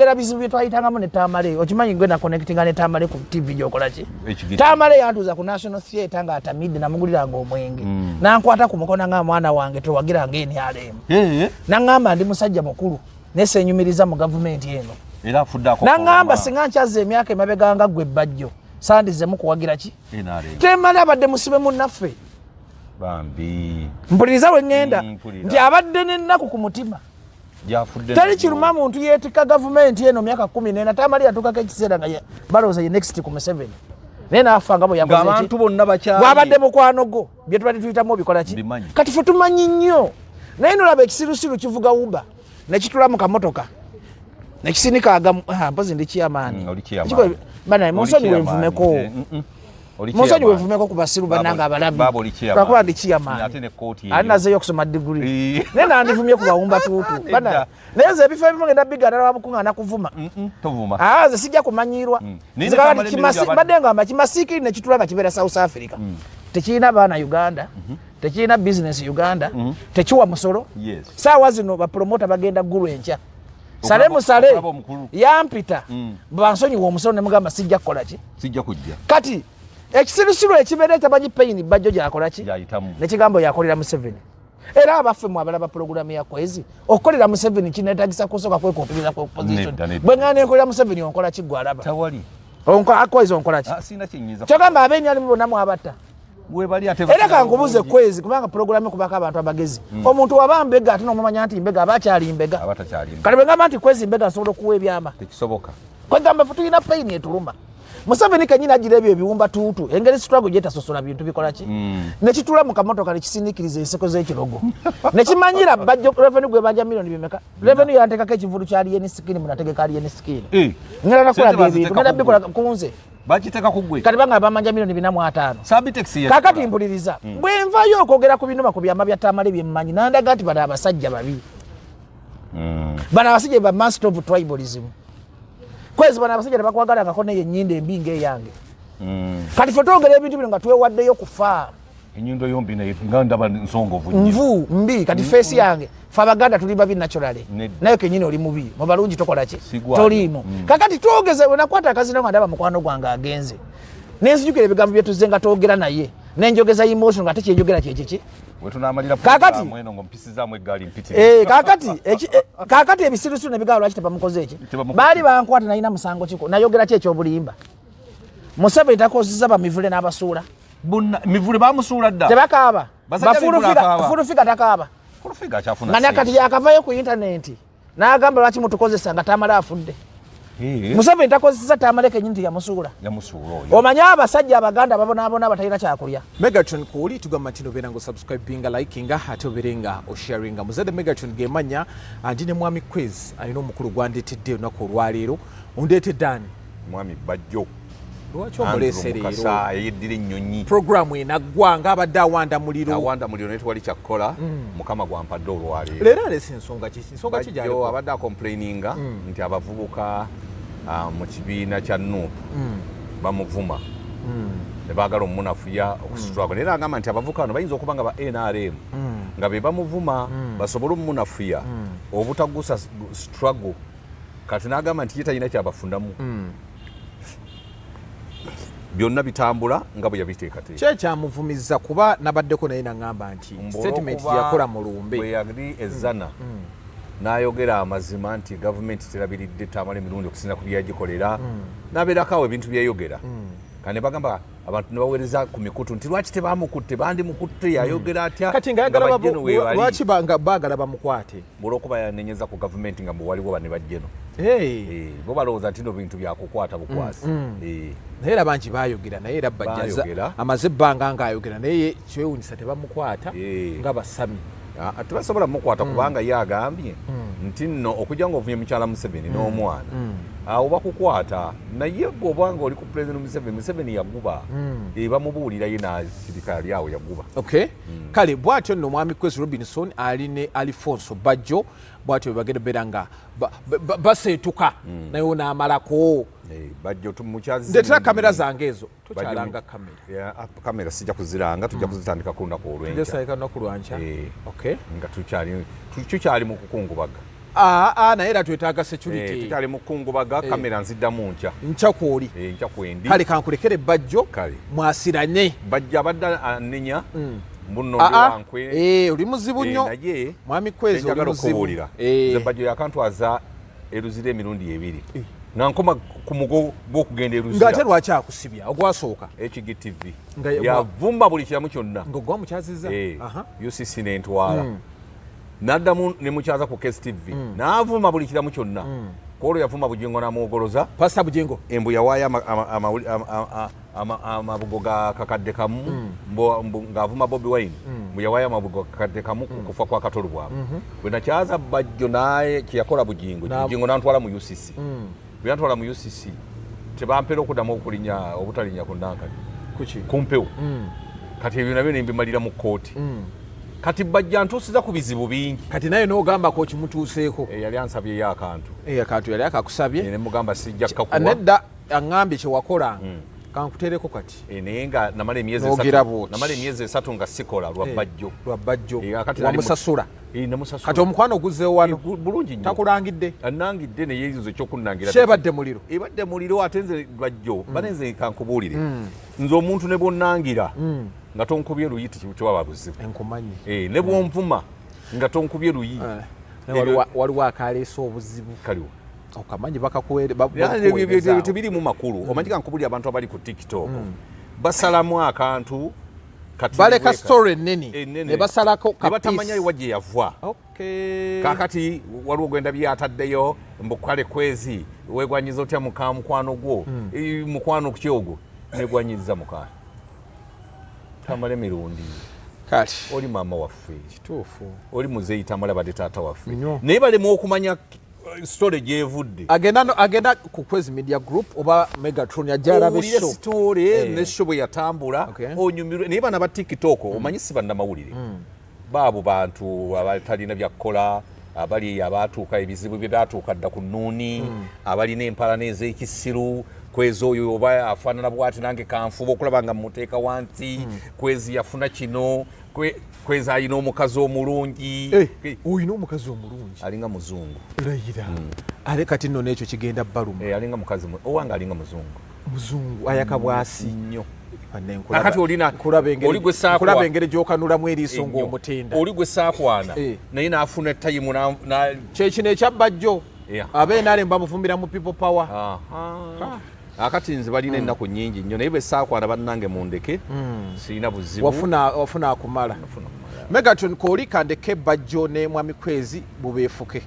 Njogera bizibu bye twayitangamu ne Tamale. Okimanyi gwe naconnectinga ne Tamale ku TV gyokola ki? Tamale yantuuza ku National Theatre nga atamidde, namuguliranga omwenge. Nankwata ku mukono nga mwana wange, tewagiranga NRM. Naŋŋamba ndi musajja mukulu naye senyumiriza mu gavumenti eno. Era afudde ako. Naŋŋamba singa nkyazza emyaka emabega nga ggwe Bajjo, sandizemu kuwagira ki? NRM. Tamale abadde musibe munnaffe. Bambi. Mpuliriza we ŋŋenda. Mpulira. Nti abadde n'ennaku ku mutima. Gyafudde. Teri kiruma muntu yeetikka gavumenti eno myaka 14. Tamale yatuukako ekiseera nga balowooza ye next ku Museveni, naye naafa nga bwe yakoze ki? Ng'abantu bonna bakyali. Gwabadde mukwano gwo, bye tubadde tuyitamu obikola ki? Mbimanyi. Kati fe tumanyi nnyo, naye nolaba ekisirusiru kivuga Uber nekitula mu kamotoka nekisinika agamu. Ah, mpozi ndi chairman. Oli chairman. Bana, munsonyiwe. Oli chairman. Nvumeko. Oli Munsonyiwe. chairman. Nvumeko ku basiru bannange abalabi. Baaba oli chairman. Lwakuba ndi chairman. Ate ne kooti eyo. Ate nazeeyo okusoma degree. Naye nandivumye ku bawumba tuutu. Nedda. Bana, naye nze ebifo ebimu ngenda bigana lwabukuŋŋaana kuvuma. Tovuma. Ah, nze sijja kumanyirwa. Naye Nze ne kakati Tamale Mirundi mbadde ngamba kimasiikiri nekitula nga kibeera South Africa, tekirina baana Uganda, tekirina business Uganda, tekiwa musolo. Saawa zino bapromota bagenda Gulu enkya. Sale musale. Okulaba omukulu. Yampita bansonyiwa omusolo, nemugamba sijja kukola ki? Sijja kujja. Kati ekisirusiru ekibeera etamanyi pain Bajjo gyakola ki? Gyayitamu. Nekigambo yakolera Museveni. Era abaffe mu abalaba pulogulamu ya Kwezi, okukolera Museveni kinetagisa kusooka kwekumpiriza ku opposition. Nedda, nedda. Bwe ngana nenkolera Museveni, onkola ki gwe alaba? Tawali. Kwezi onkola ki? Ah, sina kyenyinza. Kyogamba abenyalimu bonna mwabatta? Webali ate. Era kankubuze Kwezi, kubanga pulogulamu kubako abantu abagezi. Omuntu waba mbega ate nomumanya nti mbega, aba akyali mbega? Aba takyali. Kati bwe ngamba nti Kwezi mbega, nsobola okuwa ebyama? Tekisoboka. Kwegamba fe tulina pain etuluma. Museveni kenyini agira ebyo ebiwumba tuutu, engeri struggle gyetasosola bintu bikola ki, nekitula mu kamotoka nekisindikiriza enseko z'ekirogo nekimanyira Bajjo revenue gwe banja miliyoni bimeka. Revenue yantekako ekivulu kya Alien Skin, munategeka Alien Skin. Ngenda nakulaga Sente ebintu baziteeka ngenda ku bikola gwe. kunze. Bakiteeka ku gwe. Kati banga bamanja miliyoni 450. Sabitex ye. Kakati mpuliriza, bwe nvayo okwogera ku binuma ku byama bya Tamale byemmanyi, nandaga nti bano abasajja babi. Bano abasajja ba master of tribalism. Kwezi, bano abasajja tebakwagalangako neyo enyindo embi ngaeyange. Kati fe twogera ebintu bino nga twewaddeyo kufa. Enyindo yombi naye nga ndaba nsongovu nnyo. Nvu mbi. Kati face yange, fe Abaganda tuli babi naturally. Nedda. Naye kenyini oli mubi mu balungi, tokola ki? Sigwayo. Toliimu. Kakati twogeze, wenakwata akazina nga ndaba mukwano gwange agenze, nenzijukira ebigambo byetuzze nga twogera naye, nenjogeza emotion nga tekyenjogera kyekiki. Wetunamalira programu eno ng'ompisizaamu eggaali mpitirivu. Eh, kakati kakati ebisirusiru nebigaba lwaki tebamukoze eki? Tebamukoze. Baali bankwata nalina musango kiko? Nayogera ki ekyobulimba? Museveni takozesa bamivule n'abasuula. Bonna Mivule bamusuula dda. Tebakaaba. Basajja Mivule akaaba. Fulufiga takaaba. Fulufiga akyafuna nga nakati ssente. Yakavayo ku intaneti n'agamba lwaki mutukozesa nga Tamale afudde. Museveni takozesa Tamale kenyini nti yamusuula. Yamusuula oyo. Omanye abasajja Abaganda babonaabona batalina kyakulya. Megatron kwoli tugamba nti nobeera nga osubscribinga, likinga, ate obeere nga osharinga. Muzadde Megatron gemanya ndi ne mwami Kwezi alina omukulu gwandeetedde olunaku olwaleero. Ondeetedde ani? Mwami Bajjo. Lwaki omuleese Andrew leero? Mukasa eyeddira ennyonyi. Programu enaggwa ng'abadde awanda muliro. Awanda muliro naye tewali kyakkola. Mukama gwampadde olwaleero. Leero aleese ensonga ki? Nsonga ki Bajjo gy'aliko? abadde acomplaininga nti abavubuka mu kibiina kya NUP bamuvuma ne baagala omunafuya okustruggle, naye era agamba nti abavubuka bano bayinza okuba nga ba NRM nga be bamuvuma basobole omunafuya obutagusa struggle. Kati n'agamba nti ye talina kyabafunamu, byonna bitambula nga bwe yabiteekateeka. Ki ekyamuvumiza? Kuba nabaddeko naye naŋŋamba nti statement Olw'okuba gye yakola mu lumbe bwe yali ezzana n'ayogera amazima nti gavumenti terabiridde Tamala emirundi okusinza ku byeyagikolera, n'abeerako awo ebintu byeyogera. Kati ne bagamba abantu ne baweereza ku mikutu nti lwaki tebamukutte, bandimukutte, yayogera atya? Kati nga yagala bajjeno weebali. Lwaki nga baagala bamukwate? Olwokuba yanenyeza ku gavumenti nga mbu waliwo bane bajjeno. Hey. Eh, bo balowooza nti no bintu byakukwata bukwasi. Naye era bangi bayogera naye era Bajjaza Baayogera. amaze ebbanga ng'ayogera, naye kyewunyisa tebamukwata nga basami. Ah, tebasobola mukwata kubanga ye agambye nti nno okujja ng'ovumye mukyala Museveni n'omwana awo bakukwata, naye bw'oba nga oli ku President Museveni, Museveni yaguba. Bamubuulira ye n'asirika ali awo yaguba. Okay. Kale bwatyo nno mwami Kwezi Robinson ali ne Alfonso Bajjo, bwatyo bwe bagenda beera nga baseetuka naye onaamalako. Eh, Bajjo tumukyazi. Ndeetera kamera zange ezo, tokyalanga kamera. Ah, kamera sijja kuziranga, tujja kuzitandika ku lunaku olw'enkya. Tujja lunaku lwankya. Eh. Okay. Nga tukyali mu kukungubaga. Aa, ah, naye era twetaaga security. Tukyali mu kukungubaga. Kamera nziddamu nkya. Nkya kwoli. Nkya kwendi. Kale kankulekere Bajjo. Kale. Mwasiranye. Bajja abadde anenya mbuno Ah, ndi ah. wankwe. Oli muzibu nnyo. Naye Mwami Kwezi, oli njagala muzibu. okubuulira, nze Bajjo yakantwaza eruzira emirundi ebiri nga nkoma ku mugo gw'okugenda Ng'ate eruzira. lwaki akusibya ogwasooka? HGTV. Nga Yavumba buli kiramu kyonna. Nga ogwamukyaziza. UCC nentwala, naddamu nemukyaza ku KSTV, n'avuma buli kiramu kyonna. Kwolwo yavuma Bugingo n'amwogoloza. Pasita Bugingo. Embu yawaayo amabugo ga kakadde kamu, ng'avuma Bobi Wine, mbu yawaayo amabugo ga kakadde kamu ku kufa kwa Katolu bwabwe. Bwe nakyaza Bajjo, naye kyeyakola Bugingo, Bugingo nantwala mu UCC. Bwe yantwala mu UCC, tebampeera okuddamu okulinya, obutalinya ku nankani. Kuki? Ku mpewo. Kati ebyo nabyo nembimalira mu kkooti. Kati Bajja ntuusiza ku bizibu bingi. Kati naye n'ogambako okimutuuseeko. Yali ansabyeyo akantu. Akantu yali akakusabye. Ne mugamba sijja kakuwa. Nedda, aŋŋambye kyewakolanga kankutereko kati. Naye nga namala emyezi N'ogira bw'oti. Namala emyezi 3 nga sikola lwa Bajjo. Lwa Bajjo. Akati nali Wamusasula. Namusasula. Kati omukwano oguzzeewo wano? Bulungi nnyo. Takulangidde? Anangidde, naye nze ekyokunnangira Kyebadde muliro. Ebadde muliro. Ate nze Bajjo bane, nze kankubuulire, nze omuntu ne bwonnangira nga tonkubye luyi tewaba buzibu. Enkumanyi. Ne bwonvuma nga tonkubye luyi. Naye waliwo akaleese obuzibu. Kaliwo? Okamanyi, bakakuwere Ebyo tebirimu makulu. Omanyi, kankubulira, abantu abali ku TikTok basalamu akantu kati Baleka nebweka. story ennene. Ennene. Ne basalako Ne batamanya wa gye yava. Kakati waliwo gwenda byataddeyo mbu kale Kwezi wegwanyiza otya muka mukwano gwo? Mukwano ki ogwo negwanyiza muka Tamale Mirundi? Kati Oli maama waffe. Kituufu. Oli muzeeyi Tamale, badde taata waffe. Nnyo. Naye balemu okumanya story gyevudde. Agenda agenda ku Kwezi Media Group oba Megatron, ajja alabe Owulire show. story ne show bwe yatambula, onyumirwe. Naye bana ba TikTok, omanyi si bannamawulire, baabo bantu abatalina byakukola, abali abatuuka ebizibu bye batuuka dda ku nnuuni, abalina empalana ez'ekisiru. Kwezi oyo oba afaanana bwati, nange kanfuba okulaba nga muteeka wansi. Kwezi yafuna kino, Kwezi alina omukazi omulungi. Oyina omukazi omulungi? Alinga muzungu. Layira ate kati nno n'ekyo kigenda baluma. Alinga mukazi owange alinga muzungu. Muzungu ayaka bwasi. Nnyo. Banne, Kakati oli gwe nkulaba engeri gy'okanulamu eriiso Ennyo. ng'omutenda. Oli gwe saakwana, naye n'afuna tayimu Kyekino ekyabbajjo. Abenarem bamufumbira mu People Power. Aha. Akati nze balina ennaku nnyingi nnyo, naye bwe saakwana, bannange mundeke, sirina buzibu. Wafuna akumala. Nafuna kumala. Megatron kooli, kandeke Bajjo ne Mwami Kwezi bubeefuke.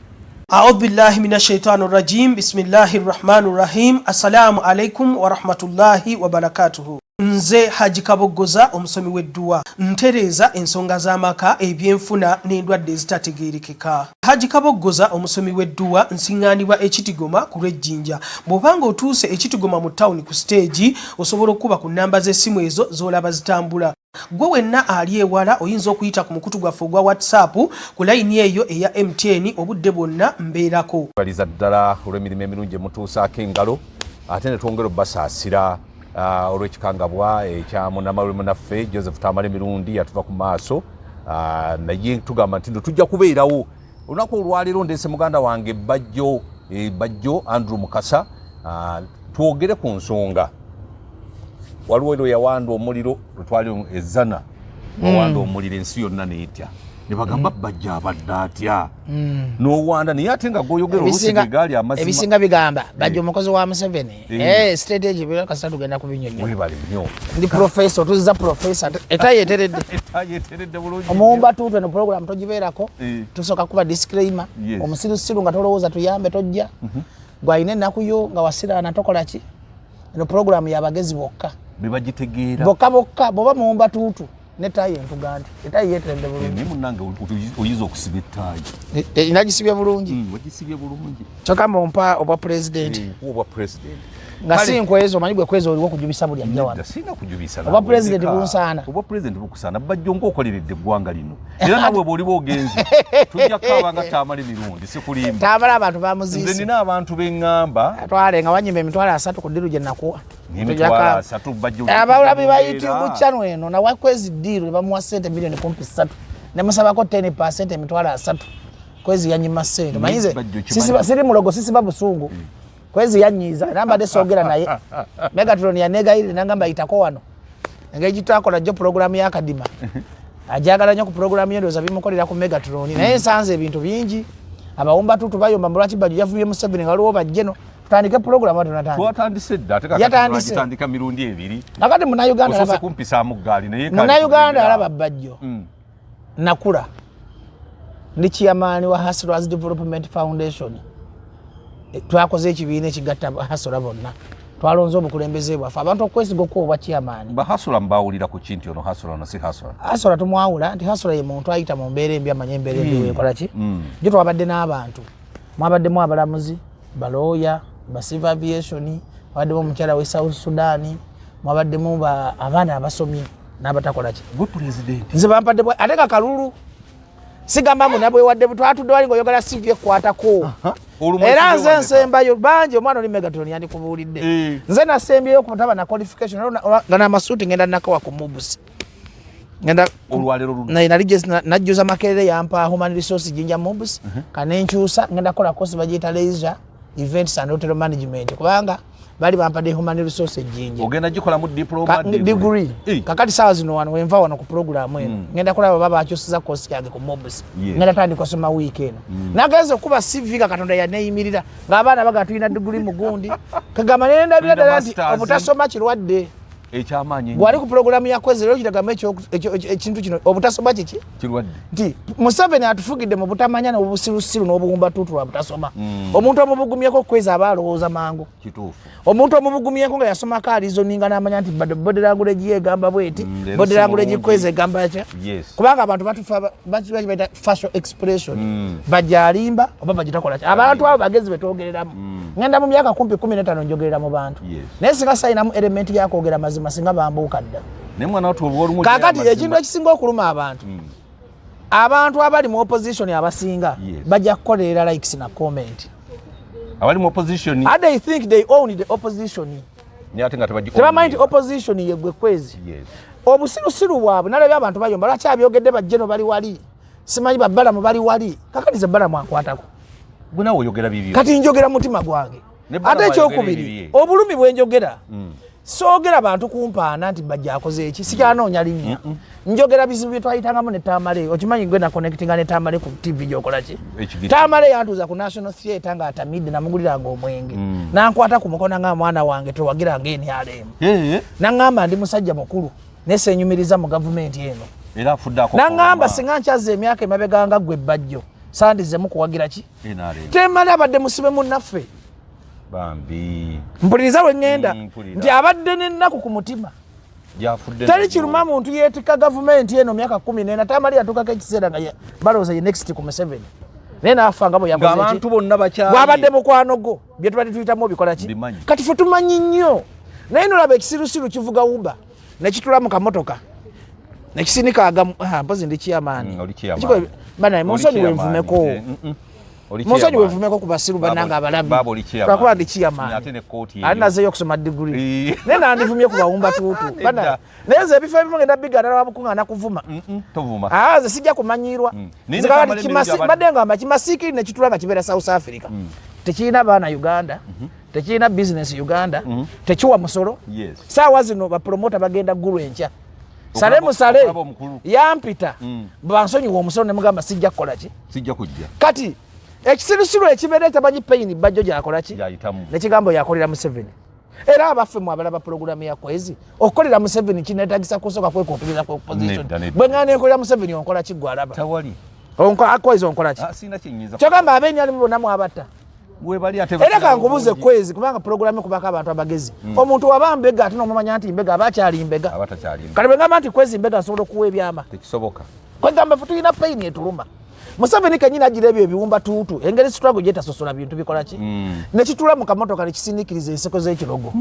أعوذ بالله من الشيطان الرجيم، بسم الله الرحمن الرحيم. السلام عليكم ورحمة الله وبركاته. Nze Haji Kaboggoza, omusomi w'edduwa, ntereeza ensonga z'amaka, ebyenfuna n'endwadde ezitategeerekeka. Haji Kaboggoza, omusomi w'edduwa, nsiŋŋaanibwa Ekitigoma ku lw'Ejjinja. Bw'obanga otuuse Ekitigoma mu tawuni ku siteegi, osobola okuba ku nnamba z'essimu ezo z'olaba zitambula. Gwe wenna ali ewala oyinza okuyita ku mukutu gwaffe ogwa WhatsApp ku layini eyo eya MTN, obudde bwonna mbeerako. Baliza ddala olw'emirimu emirungi emutuusaako engalo, ate ne twongera obbasaasira olw'ekikangabwa ekya munnamawulire munnaffe Joseph Tamale Mirundi yatuva ku maaso. Naye tugamba nti no tujja kubeerawo. Olunaku olwaleero ndeese muganda wange Bajjo, Bajjo Andrew Mukasa, twogere ku nsonga. Waliwo ero yawanda omuliro lwetwali ezana, wawanda omuliro ensi yonna neetya, ne bagamba Bajjo abadde atya n'owanda, naye ate nga goyogera oluusi gegaali amazima. Ebisinga bigamba Bajja omukozi wa Museveni. Strategy bira kasita tugenda kubinyonyola. Webale nnyo. Ndi professor, otuzza professor, etayi eteredde. Etayi eteredde bulungi. Omuwumba tuutu, eno program togibeerako. Tusooka kuba disclaimer. Omusirusiru nga tolowooza tuyambe, tojja. Gwalina ennaku yo nga wasiraana, tokola ki? Eno program yabagezi bokka. Bebagitegeera. Bokka bokka. Bwoba muwumba tuutu netayi entuga nti etayi yeteredde bulungi. Naye munange oyinza okusiba ettaayi. Nagisibye bulungi. Wagisibye bulungi. Kyokka mumpa obwa pulezidenti. Obwa president. Nga si nkwezi, omanyi gwe kwezi oliwo okujubisa buli ajja wano. Nedda, sirina kujubisa. Obwa Naawe, president ndeka. bunsaana. Obwa president bukusaana Bajjo, ng'okoleredde eggwanga lino, era nawe bw'oliba ogenze tujja kukaaba nga Tamala Emirundi, sikulimba. Tamala abantu Nze bamuziise. nina abantu beŋŋamba. Twale nga wanyima 30,000 ku ddiru gye nakuwa. N'emitwalo 30, Bajjo. Abalabi ba YouTube channel eno, nawa Kwezi deal ne bamuwa sente miliyoni kumpi 3, nemusabako 10%, 30,000. Kwezi yanyima ssente, omanyi nze siri mulogo, sisiba busungu. Kwezi yanyiiza era mbadde soogera naye. Megatron yanegayirire nangamba yitako wano, engeri gitwakola jjo pulogulaamu y'akadima, ajagala nnyo ku pulogulaamu ye, ndowooza bimukolera ku Megatron. Naye nsanze ebintu bingi, abawumba tutu bayomba mbu lwaki Bajjo yavumye Museveni nga waliwo bajjeno. Tutandike pulogulaamu? Tunatandika. Twatandise dda, ate kakati Yatandise. twagitandika mirundi ebiri. Kakati Munnayuganda Osoose alaba kumpisaamu ggaali naye kale Munnayuganda tugendera. alaba Bajjo. Nakula ndi chairman wa Hustlers Development Foundation. Twakoze ekibiina ekigatta hustler bonna, twalonze obukulembeze bwaffe, abantu okwesiga okuwa obwa chairman. Ba hustler mbawulira ku kinti ono hustler, ono si hustler? Hustler tumwawula nti hustler ye muntu ayita mu mbeera embi, amanye embeera embi weekola ki. Jo twabadde n'abantu, mwabaddemu abalamuzi, balooya, ba civil aviation, mwabaddemu omukyala we South Sudan, mwabaddemu abaana abasomye n'abatakola ki. Gwe president. Nze bampadde ate nga kalulu sigamba mbu nabwewadde, twatudde wali ngaoyogera CV ekwatako. Olwo Era mwesibe nze wameka? nsembayo bangi, omwana oli Megatron yandikubuulidde. Nze nasembyeyo okutaba na qualification nga namasuuti ngenda nakawa ku MUBS, ngenda Olwaleero luno. Naye nali najjuza Makerere, yampa human resource Jinja MUBS, kanenkyusa ngenda kukola course bagiyita leisure events and hotel management, kubanga bali bampadde human resource ejjinja. Ogenda gikolamu diploma? Degree. Kakati saawa zino wano wenva wano ku pulogulaamu eno, ngenda kulaba baba bakyusiza course yange ku MUBS. Ngenda tandika osoma wiiki eno. Nagenza okuba CV nga Katonda yaneeyimirira, ng'abaana baga tulina diguri mugundi, kagamba nendabira Tulina ddala nti masters. Obutasoma kirwadde. Ekyamaanyi ennyo. Gwali ku pulogulaamu ya Kwezi leero, kiragamu ekintu kino, obutasoma kiki? Kirwadde. Nti Museveni atufugidde mu butamanya n'obusirusiru n'obuwumbatuutu lwa butasoma. Omuntu omubugumyeko Kwezi aba alowooza mangu. Omuntu omubugumyeko nga yasomako alizoninga n'amanya nti body language ye egamba bweti, Leero body si language mulungi. Kwezi egamba kya. Kubanga abantu batufa baita facial expression, bajja alimba oba bagitakola ki. Abantu abo bagezi betwogereramu. Ngenda mu myaka kumpi 15 njogerera mu bantu, naye singa sayinamu element yakwogera mazima, singa bambuuka dda. Naye mwana wattu olwo olumu Kakati amazima. ekintu ekisinga okuluma abantu, abantu abali mu opposition abasinga bajja kukolerera likes na comment. Abali mu opposition. And they think they own the opposition. Naye ate nga tebagi Tebamanyi nti opposition yegwe Kwezi. Obusirusiru bwabwe nalabye abantu bayomba lwaki abyogedde, bajjeno bali wali, simanyi babbalamu bali wali. Kakati ze Bbalamu ankwatako? Gwe naawe oyogera bibyo. Kati njogera mutima gwange. Ne Balamu Ate ayogera ekyokubiri, ebibye. obulumi bwenjogera, soogera bantu kumpaana nti bajja akoze eki, sikyanoonya linnya. Njogera bizibu bye twayitangamu ne Tamale. Okimanyi gwe naconnectinga ne Tamale ku TV gyokola ki? Ekigiti. Tamale yantuuza ku National Theatre nga atamidde, namuguliranga omwenge, nankwata ku mukono nga mwana wange, tewagiranga NRM. Naŋŋamba ndi musajja mukulu naye senyumiriza mu gavumenti eno. Era afudde ako. Naŋŋamba singa nkyazza emyaka emabega nga ggwe Bajjo, sandizemu kuwagira ki? NRM. Temali abadde musibe munnaffe. Bambi. Mpuliriza we ŋŋenda. Mpulira. Nti abadde n'ennaku ku mutima. Gyafudde Teri nayo. kiruma muntu yeetikka gavumenti eno myaka 14. Tamali yatuukako ekiseera nga balowooza ye next ku Museveni, naye naafa nga bwe yakoze ki? Ng'abantu bonna bakyali Bwabadde mukwano gwo, bye tubadde tuyitamu obikola ki? Mbimanyi. Kati fe tumanyi nnyo, naye nolaba ekisirusiru kivuga Uber nekitula mu kamotoka nekisinika agamu. Ah, mpozi ndi chairman. Oli chairman. Banaye, Oli munsonyiwe, chairman. nvumeko. Oli Munsonyiwe, chairman. nvumeko ku basiru bannange abalabi. Baaba oli chairman. Lwakuba ndi chairman. Ate ne kooti eyo. Ate nazeeyo okusoma diguri, naye nandivumye ku bawumba tuutu. Nedda. Banaye, naye nze ebifo ebimu ngenda bigana lwabukuŋŋaana kuvuma. Tovuma. Ah, nze sijja kumanyirwa. Naye Nze ne kakati Tamale Mirundi mbadde ngamba kimasiikiri nekitula nga kibeera South Africa, tekirina baana Uganda, tekirina business Uganda, tekiwa musolo. Saawa zino bapromota bagenda Gulu enkya. Sale musale Okulaba omukulu. Yampita bansonyiwa omusolo, nemugamba sijja kukola ki? Sijja kujja. Kati ekisirusiru ekibeera etamanyi pain Bajjo gyakola ki? Gyayitamu. Nekigambo yakolera Museveni. Era abaffe mu abalaba pulogulaamu ya Kwezi, okukolera Museveni kinetagisa kusooka kwekumpiriza ku opposition. Nedda, nedda. Bwe ngana nenkolera Museveni, onkola ki gwe alaba? Tawali. Kwezi onkola ki? Ah, sirina kyenyinza. Kyogamba abenyalimu bonna mwabatta? Webali ate. Era kankubuze Kwezi, kubanga pulogulaamu kubako abantu abagezi. Omuntu waba mbega ate nomumanya nti mbega, aba akyali mbega? Aba takyali. Kati bwe ngamba nti Kwezi mbega, nsobola okuwa ebyama? Tekisoboka. Kwegamba fe tulina pain etuluma. Museveni kenyini agira ebyo ebiwumba tuutu, engeri struggle gyetasosola bintu bikola ki, nekitula mu kamotoka nekisindikiriza enseko z'ekirogo,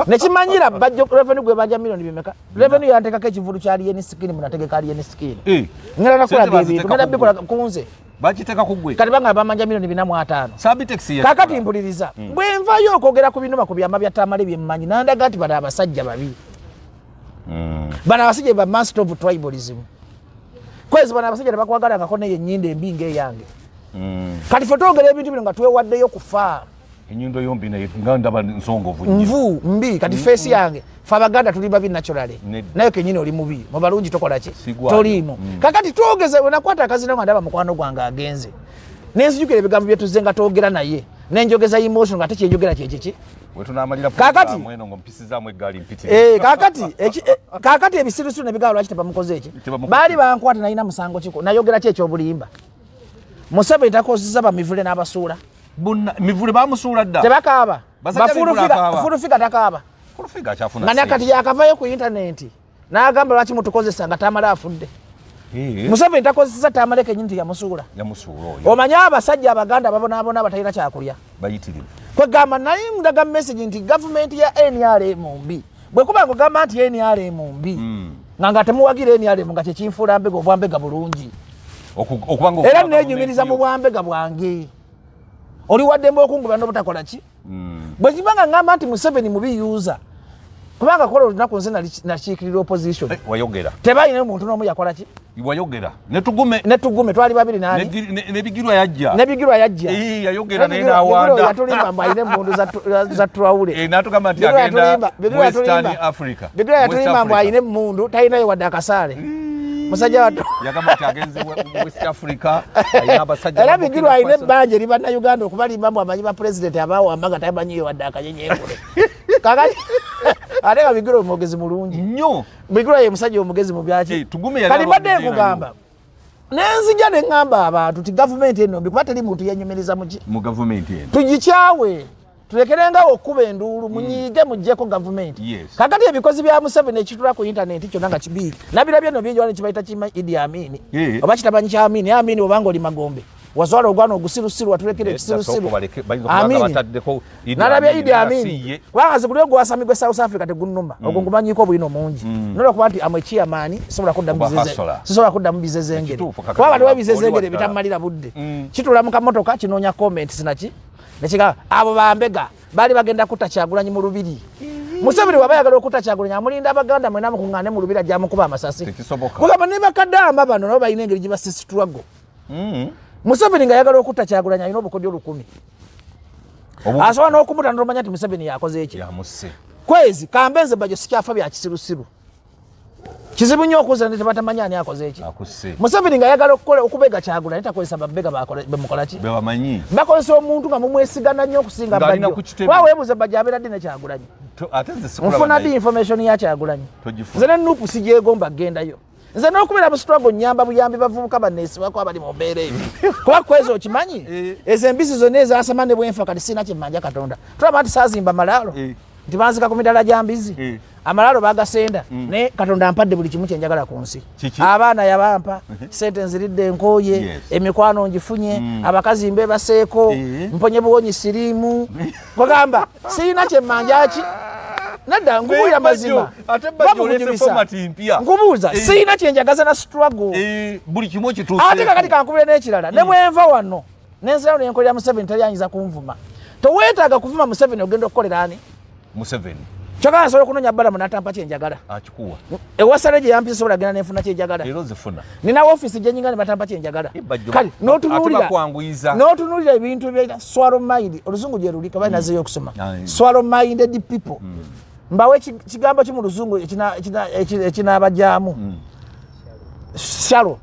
nekimanyira Bajjo revenue gwe banja miliyoni bimeka. Revenue yantekako ekivulu kya Alien Skin, munategeka Alien Skin. Ngenda nakulaga Sente ebintu baziteeka ngenda ku bikola ggwe. kunze. Bakiteeka ku ggwe. Kati banga bamanja miliyoni 450. Sabitex ye. Kakati mpuliriza, bwe nvayo okwogera ku binuma ku byama bya Tamale byemmanyi, nandaga nti bano abasajja babi. Bano abasajja ba master of tribalism. Kwezi bano abasajja tebakwagalangako, neye ennyindo embi ng'eyange. Kati fe twogera ebintu bino nga twewaddeyo kufa. Enyindo yombi naye nga ndaba nsongovu nnyo. Nvu mbi kati face yange. Fe Abaganda tuli babi naturally. Naye kenyini oli mubi, mu balungi tokola ki? Sigwayo. Toliimu. Kakati twogeze, wenakwata akazina nga ndaba mukwano gwange agenze, nenzijukira ebigambo byetuzze nga twogera naye, nenjogeza emotion nga ate kyenjogera kyekiki. Wetunamalira programu eno ng'ompisizaamu eggaali mpitirivu. Eh, kakati ebisirusiru nebigaba lwaki tebamukoze eki? Tebamukoze. Baali bankwata, nalina musango kiko? Nayogera ki ekyobulimba? Museveni takozesa bamivule n'abasuula. Mivule bamusuula dda. Tebakaaba. Basajja Mivule akaaba. Fulufiga takaaba. Fulufiga akyafuna nga ssente. Nakati yakavayo ku intaneti n'agamba lwaki mutukozesa nga Tamale afudde. Museveni takozesa Tamale kenyini nti yamusuula. Yamusuula oyo. Omanye abasajja Abaganda babonaabona batalina kyakulya. Bayitirivu. Kwegamba naye ndaga message nti gavumenti ya NRM mbi. Bwe kuba nga ogamba nti NRM mbi, nga temuwagira NRM, nga kyekinfuula mbega, obwambega bulungi. Okuba nga Era okuba nenyumiriza mu gavumenti yo. bwambega bwange. Oli waddembe okungubira n'obutakola ki? Bwe kiba nga ngamba nti Museveni mubi yuza, kubanga kola olunaku nze nakiikirira opposition. Eh, wayogera. Tebalina omuntu n'omu yakola ki? Wayogera netugume. Netugume twali babiri nani? Nebigirwa yajja. Nebigirwa yajja. Eh, yayogera naye Bigirwa n'awanda. yatulimba mbu alina emmundu za Traore. Eh, n'atugamba nti Bigirwa agenda Bigirwa Western Africa. Bigirwa West yatulimba mbu Africa. alina emmundu, talinayo wadde akasaale. Musajja wattu. Yagamba nti agenze West Africa, alina abasajja Era ba Burkina Bigirwa alina Faso. ebbanja eri Bannayuganda okubalimba mbu amanyi ba pulezidenti abawamba nga tamanyiyo wadde akanyenyenkule. Kakati ate nga Bigirwa omwogezi mulungi. Nnyo. Bigirwa ye musajja omugezi mu byaki. Eh, Tugume yali Kati mbadde alwadde nkugamba nenzija ne ŋŋamba abantu nti gavumenti eno mbi, kuba teri muntu yenyumiriza muki mu gavumenti eno. Tugikyawe, tulekerengawo okkuba enduulu, munyiige, muggyeko gavumenti. Kakati ebikozi bya Museveni ekitula ku intaneti kyonna nga kibi, nabirabye no bingi, wano kibayita kima Idi Amini oba kitamanyi kya Amini. Amini, obanga oli magombe wazwala ogwana ogusirusiru, watulekera ekisirusiru. Bayinza okuba nga Amini. bataddeko Idi Nalabye Amin, Idi naye si Amini ye. kubanga nze guli ogwasamigwe South Africa tegunnuma, ogwo ngumanyiko bwino mungi, nolwokuba nti amwe chairman sobola kuddamu Oba hustler. sisobola kuddamu bizezengere, Ekituufu, kakati kuba waliwo oli ebizezengere wa ddala. bitamalira budde. Kitula mu kamotoka kinoonya comments naki nekigamba abo bambega baali bagenda kutta Kyagulanyi mu Lubiri. Museveni waba ayagala okutta Kyagulanyi, amulinda Abaganda mwena mukuŋŋaane mu Lubiri, ajja mukuba amasasi. Tekisoboka. Kugamba ne bakadaama bano nabo balina engeri gye basisitwago. Museveni ng'ayagala okutta Kyagulanyi alina obukodyo 1000. Asobola n'okumuta n'omanya nti Museveni yakoze eki. Yamusse. Kwezi kambe nze Bajo sikyafa bya kisirusiru. Kizibu nnyo okuza ne tebatamanyi ani akoze eki. Akusse. Museveni ng'ayagala okukola okubega Kyagulanyi takozesa babega bakola bemukola ki? Bebamanyi. Bakozesa omuntu nga mumwesigana nnyo okusinga Ng'alina Bajjo. ku kitebe. Kuba weebuuze Bajjo abeera ddi ne Kyagulanyi? Ate nze sikulaba Nfuna naye. ddi information ya Kyagulanyi? Togifuna. Nze ne NUP sigyegomba kgendayo. Nze n'okubeera mu struggle nnyamba buyambi bavubuka banneesibako abali mu mbeera eyo. Kuba kwezi okimanyi, ezo embisi zonna ezasama ne bwenfa kati sirina kyemmanja Katonda. Tulaba nti saazimba malaalo. Nti banzika ku midala gya mbizi. Amalaalo bagasenda. Naye Katonda ampadde buli kimu kye njagala ku nsi. Kiki? Abaana yabampa, sente nziridde enkooye, emikwano ngifunye, abakazi mbebaseeko, mponye buwonyi siriimu. Kugamba sirina kyemmanja ki? Nedda, nkubuulira Naye mazima. Bajjo, ate Bajjo oleese Bamukunyumisa. format mpya. Nkubuuza, sirina kyenjagaza na struggle. Eh, buli kimu okituuseeko. Ate kakati kankubire n'ekirala, ne bwenva wano nenzirayo nenkolera Museveni, teri ayinza kunvuma. Toweetaaga kuvuma Museveni ogenda okukolera ani? Museveni. Kyokka nsobola okunoonya Balamu n'atampa kyenjagala. Akikuwa. Ewasale gye yampisa sobola genda nenfuna kyenjagala. Era ozifuna. Nina ofiisi gyenyinga ne batampa kyenjagala. Eh, Bajjo, Kale ate bakwanguyiza. n'otunuulira ebintu bya swallow mind, oluzungu gye luli kaba nazeeyo okusoma. Swallow minded people. Mbawe kigambo ki mu luzungu ekinaabajaamu? Shallow.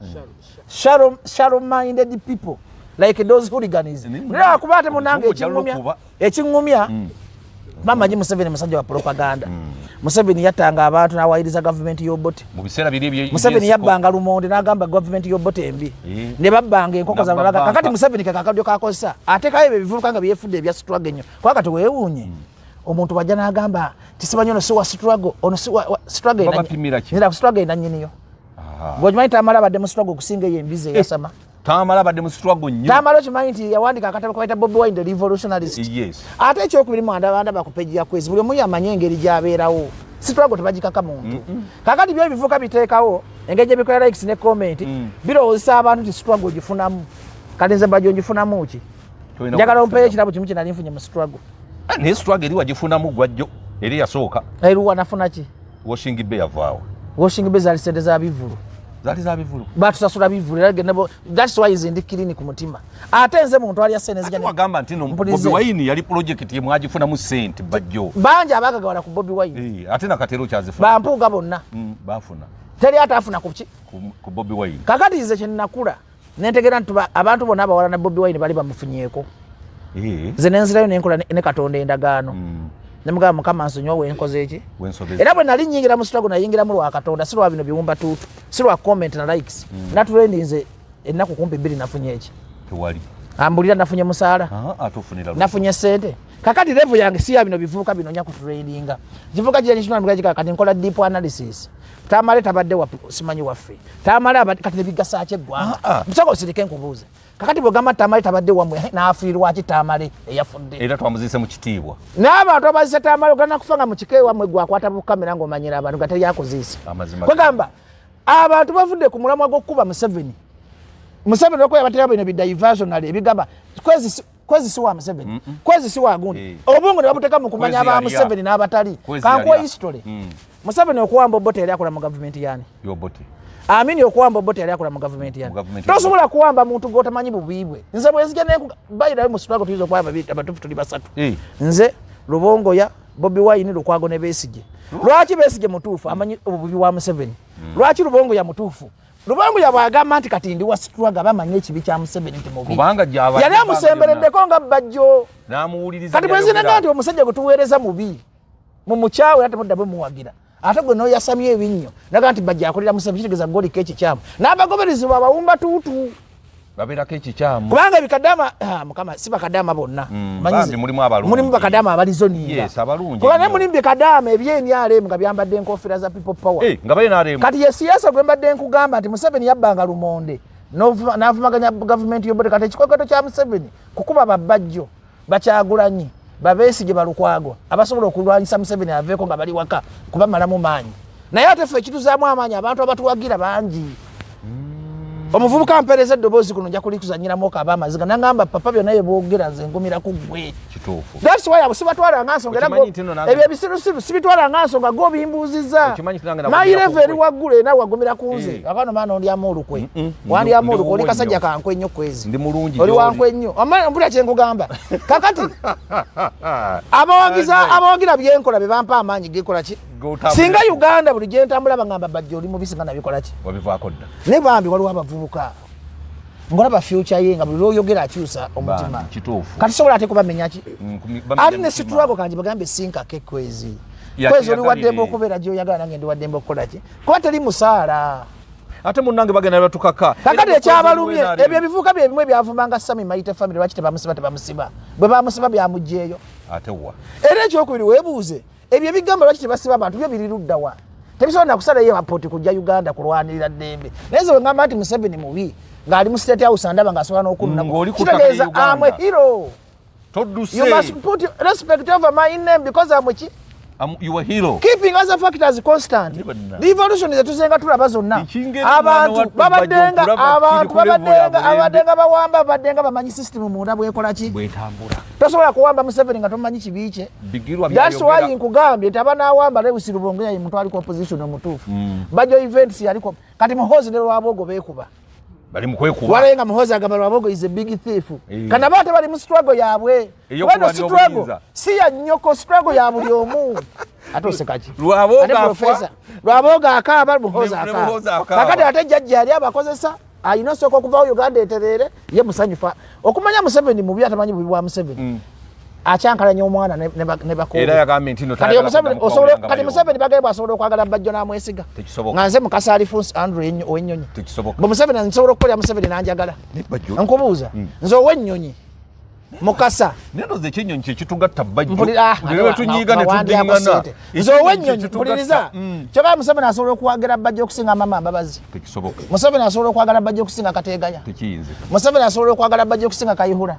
Shallow, shallow minded people like those hooligans. Naye kuba ate munange Oluzungu ojja lukuba. ekiŋŋumya bamanyi Museveni musajja wa propaganda. Museveni yattanga abantu n'awayiriza gavumenti y'Obote. Mu biseera biri Museveni eby'ensiko. Yabbanga lumonde n'agamba gavumenti y'Obote embi. Ne babbanga enkoko Nabba zaabwe banka. Kakati Museveni ke kakadyo kakozesa ateekayo ebyo ebivubuka nga byefudde ebya struggle ennyo. Kuba kati weewuunye omuntu wajja n'agamba nti simanyi ono si wa struggle, ono si wa struggle Babapimira ki? Nira struggle ena nnyiniyo. Gwe okimanyi Tamale abadde mu struggle okusinga eyo embizi eyasama? Tamale abadde mu struggle nnyo. Tamale okimanyi nti yawandiika akatabo kabayita Bobi Wine the Revolutionalist? Yes. Ate ekyokubiri, mwandabandaba ku page ya Kwezi, buli omu yamanye engeri gy'abeerawo. Struggle tebagikaka muntu. Kakati byo ebivuka biteekawo engeri gye bikola likes ne comment, birowoozesa abantu nti struggle ogifunamu. Kati nze Bajjo ngifunamu ki? Tolina Njagala ompeeyo kugifunamu. ekirabo kimu kye nali nfunye mu struggle. Ah, naye struggle eri wagifunamu gwajjo eri yasooka. Eruwa nafuna ki? Washing bay yavaawo. Washing bay zaali sente za bivvulu. Zaali za bivulu. Batusasula bivulu era genda, that's why nze ndi clean ku mutima. Ate nze muntu alya sente nzija. Wagamba nti no Bobi Wine yali project ye mwagifunamu sente Bajjo. Bangi abagagawala ku Bobi Wine. Eh, ate na Katero kyazifuna. Bampuuga bonna. Bafuna. Teri ate afuna ku ki? Ku Bobi Wine. Kakati nze kye nakula nentegera nti abantu bonna abawala na Bobi Wine bali bamufunyeeko. Nze nenzirayo nenkola ne Katonda endagaano. Nemugamba Mukama nsonyiwa wenkoze eki. Era bwe nali nnyingira mu struggle nayingiramu lwa Katonda, si lwa bino biwumba tuutu, si lwa comment na likes. Natulendi nze ennaku kumpi 2 nafunye eki. Tewali. Ambulira nafunye musaala. Nafunye sente. Kakati level yange si ya bino bivubuka binonya ku trendinga. Kivubuka kira nikituna kati nkola deep analysis. Tamale tabadde wa simanyi waffe. Tamale kati nebigasa ki eggwanga. Nsooka osirike nkubuuze. Kakati bw'ogamba Tamale tabadde wammwe n'afiirwa ki Tamale eyafudde? Era twamuziise mu kitiibwa. N'abantu abaziise Tamale ogenda kufa nga mu kika ewammwe gwe akwata bukamera ng'omanyira abantu nga teri akuziise. Kwegamba abantu bavudde ku mulamwa gw'okukuba Museveni. Museveni olwokuba yabateera bino bi diversionary ebigamba kwezi si wa Museveni, kwezi si wa gundi. Obwongo ne babuteeka mu kumanya aba Museveni n'abatali. Kankuwe history. Museveni okuwamba Obote yali akola mu gavumenti yani? Y'Obote. Amini okuwamba Obote yali akola mu gavumenti yani? Tosobola kuwamba muntu gw'otamanyi bubi bwe. Nze bwe nzija bayirayo mu struggle tuyinza okuba abatuufu tuli basatu. Nze Lubongoya, Bobi Wine, Lukwago ne Besigye. Lwaki Besigye mutuufu amanyi obubi bwa Museveni? Lwaki Lubongoya mutuufu? Lubongoya bw'agamba nti kati ndi wa struggle bamanyi ekibi kya Museveni nti mubi. Yali amusembereddeko nga Bajjo. Kati bwe nzinaga nti omusajja gwe tuweereza mubi mumukyawe era temudda bwe muwagira ate gwe noyasamye ebinnyo naga nti Bajjo akolera Museveni kitegeeza goliko ekikyamu n'abagoberezi babawumba tuutu babeerako ekikyamu kubanga bikadama mukama si bakadama bonna mulimu bakadama abalizoninga kuba naye mulimu bikadama ebyenrm nga byambadde enkofiira za people power kati ye siasa gwe mbadde nkugamba nti Museveni yabbanga lumonde n'avumaganya gavumenti y'Obote. Kati ekikwekweto kya Museveni kukuba babajjo bakyagulanyi babesigye balukwago abasobola okulwanyisa Museveni aveeko nga bali waka kubamalamu maanyi. Naye ate ffe ekituzaamu amaanyi abantu abatuwagira bangi. Omuvubuka mpeereza eddoboozi kuno nja kulikuzanyiramu okaaba amaziga nangamba papa byonna bye boogera nze ngumira ku ggwe. That's why abo sibatwala nga nsonga era ebyo ebisirusiru sibitwala nga nsonga go bimbuuzizza. My level eri waggulu era wagumira ku nze. Akano maana ondyamu olukwe. Wandyamu olukwe oli kasajja kankwe nnyo kwezi. Oli wankwe nnyo. Mpulira kye nkugamba. Kakati abawagiza abawagira byenkola be bampa amaanyi gekola ki? Singa Uganda buli gye ntambula bangamba Bajjo oli mubisi nga nabikola ki? Wabivaako dda. Naye bambi waliwo abavubuka ngolaba future ye nga buli lwoyogera akyusa omutima. Kati sobola ate kubamenya ki? Ate ne situlago kanji bagambe sinkake kwezi. Kwezi oli waddembe okubeera gy'oyagala nange ndi waddembe okukola ki? Kuba teri musaala. Ate munnange bagenda batukaka. Kakati ekyabalumye ebyo ebivubuka bye bimu ebyavumanga Sami Maite family lwaki tebamusiba tebamusiba. Bwe bamusiba byamuggyeeyo. Ate wa? Era ekyokubiri weebuuze ebyo ebigamba lwaki tebasiba abantu byo biri ludda wa? Tebisobola na kusalayo airport kujja Uganda kulwanirira ddembe. Naye nze bwe ngamba nti Museveni mubi ng'ali mu State House andaba ng'asobola n'okunnako. Kitegeeza I'm a hero. Todduse. You must put respect over my name because I'm a you a hero. Keeping other factors constant. Revolution ze tuzenga tulaba zonna. Abantu babaddenga abantu babaddenga abaddenga bawamba babaddenga bamanyi system munda bwekola ki? Bwetambula. Tosobola kuwamba Museveni nga tomanyi kibi kye. That's why nkugambye nti abanaawamba Lewis Rubongoya ye muntu aliko opposition omutuufu. Bajo events yaliko kati Muhoozi ne Rwabwogo beekuba. Bali mu kwekuba. Walaye nga Muhoozi agamba Rwabwogo is a big thief. Kana ate bali mu struggle yaabwe. Wano struggle si ya nnyoko, struggle ya buli omu. Ate oseka ki? Rwabwogo akaaba, Muhoozi akaaba. Kakati ate jjajja yali abakozesa alina osooka okuvawo Uganda etereere ye musanyufa. Okumanya Museveni mubi atamanyi bubi bwa Museveni. Akyankalanya omwana ne bakola. Yagambye nti no kati Museveni bagaye bw'asobola okwagala Bajjo n'amwesiga. Nga nze Mukasa Alphonse Andrew ow'ennyonyi. Bwe Museveni nsobola okukolera Museveni n'anjagala. Nkubuuza nze ow'ennyonyi Mukasa. Nendo ekyennyonyi kye kitugatta Bajjo. Tunyiiga ne tuddingana. Nze ow'ennyonyi mpuliriza. Kyokka Museveni asobola okwagala Bajjo okusinga Mama Mbabazi. Tekisoboka. Museveni asobola okwagala Bajjo okusinga Kateegaya. Tekiyinzika. Museveni asobola okwagala Bajjo okusinga Kayihura.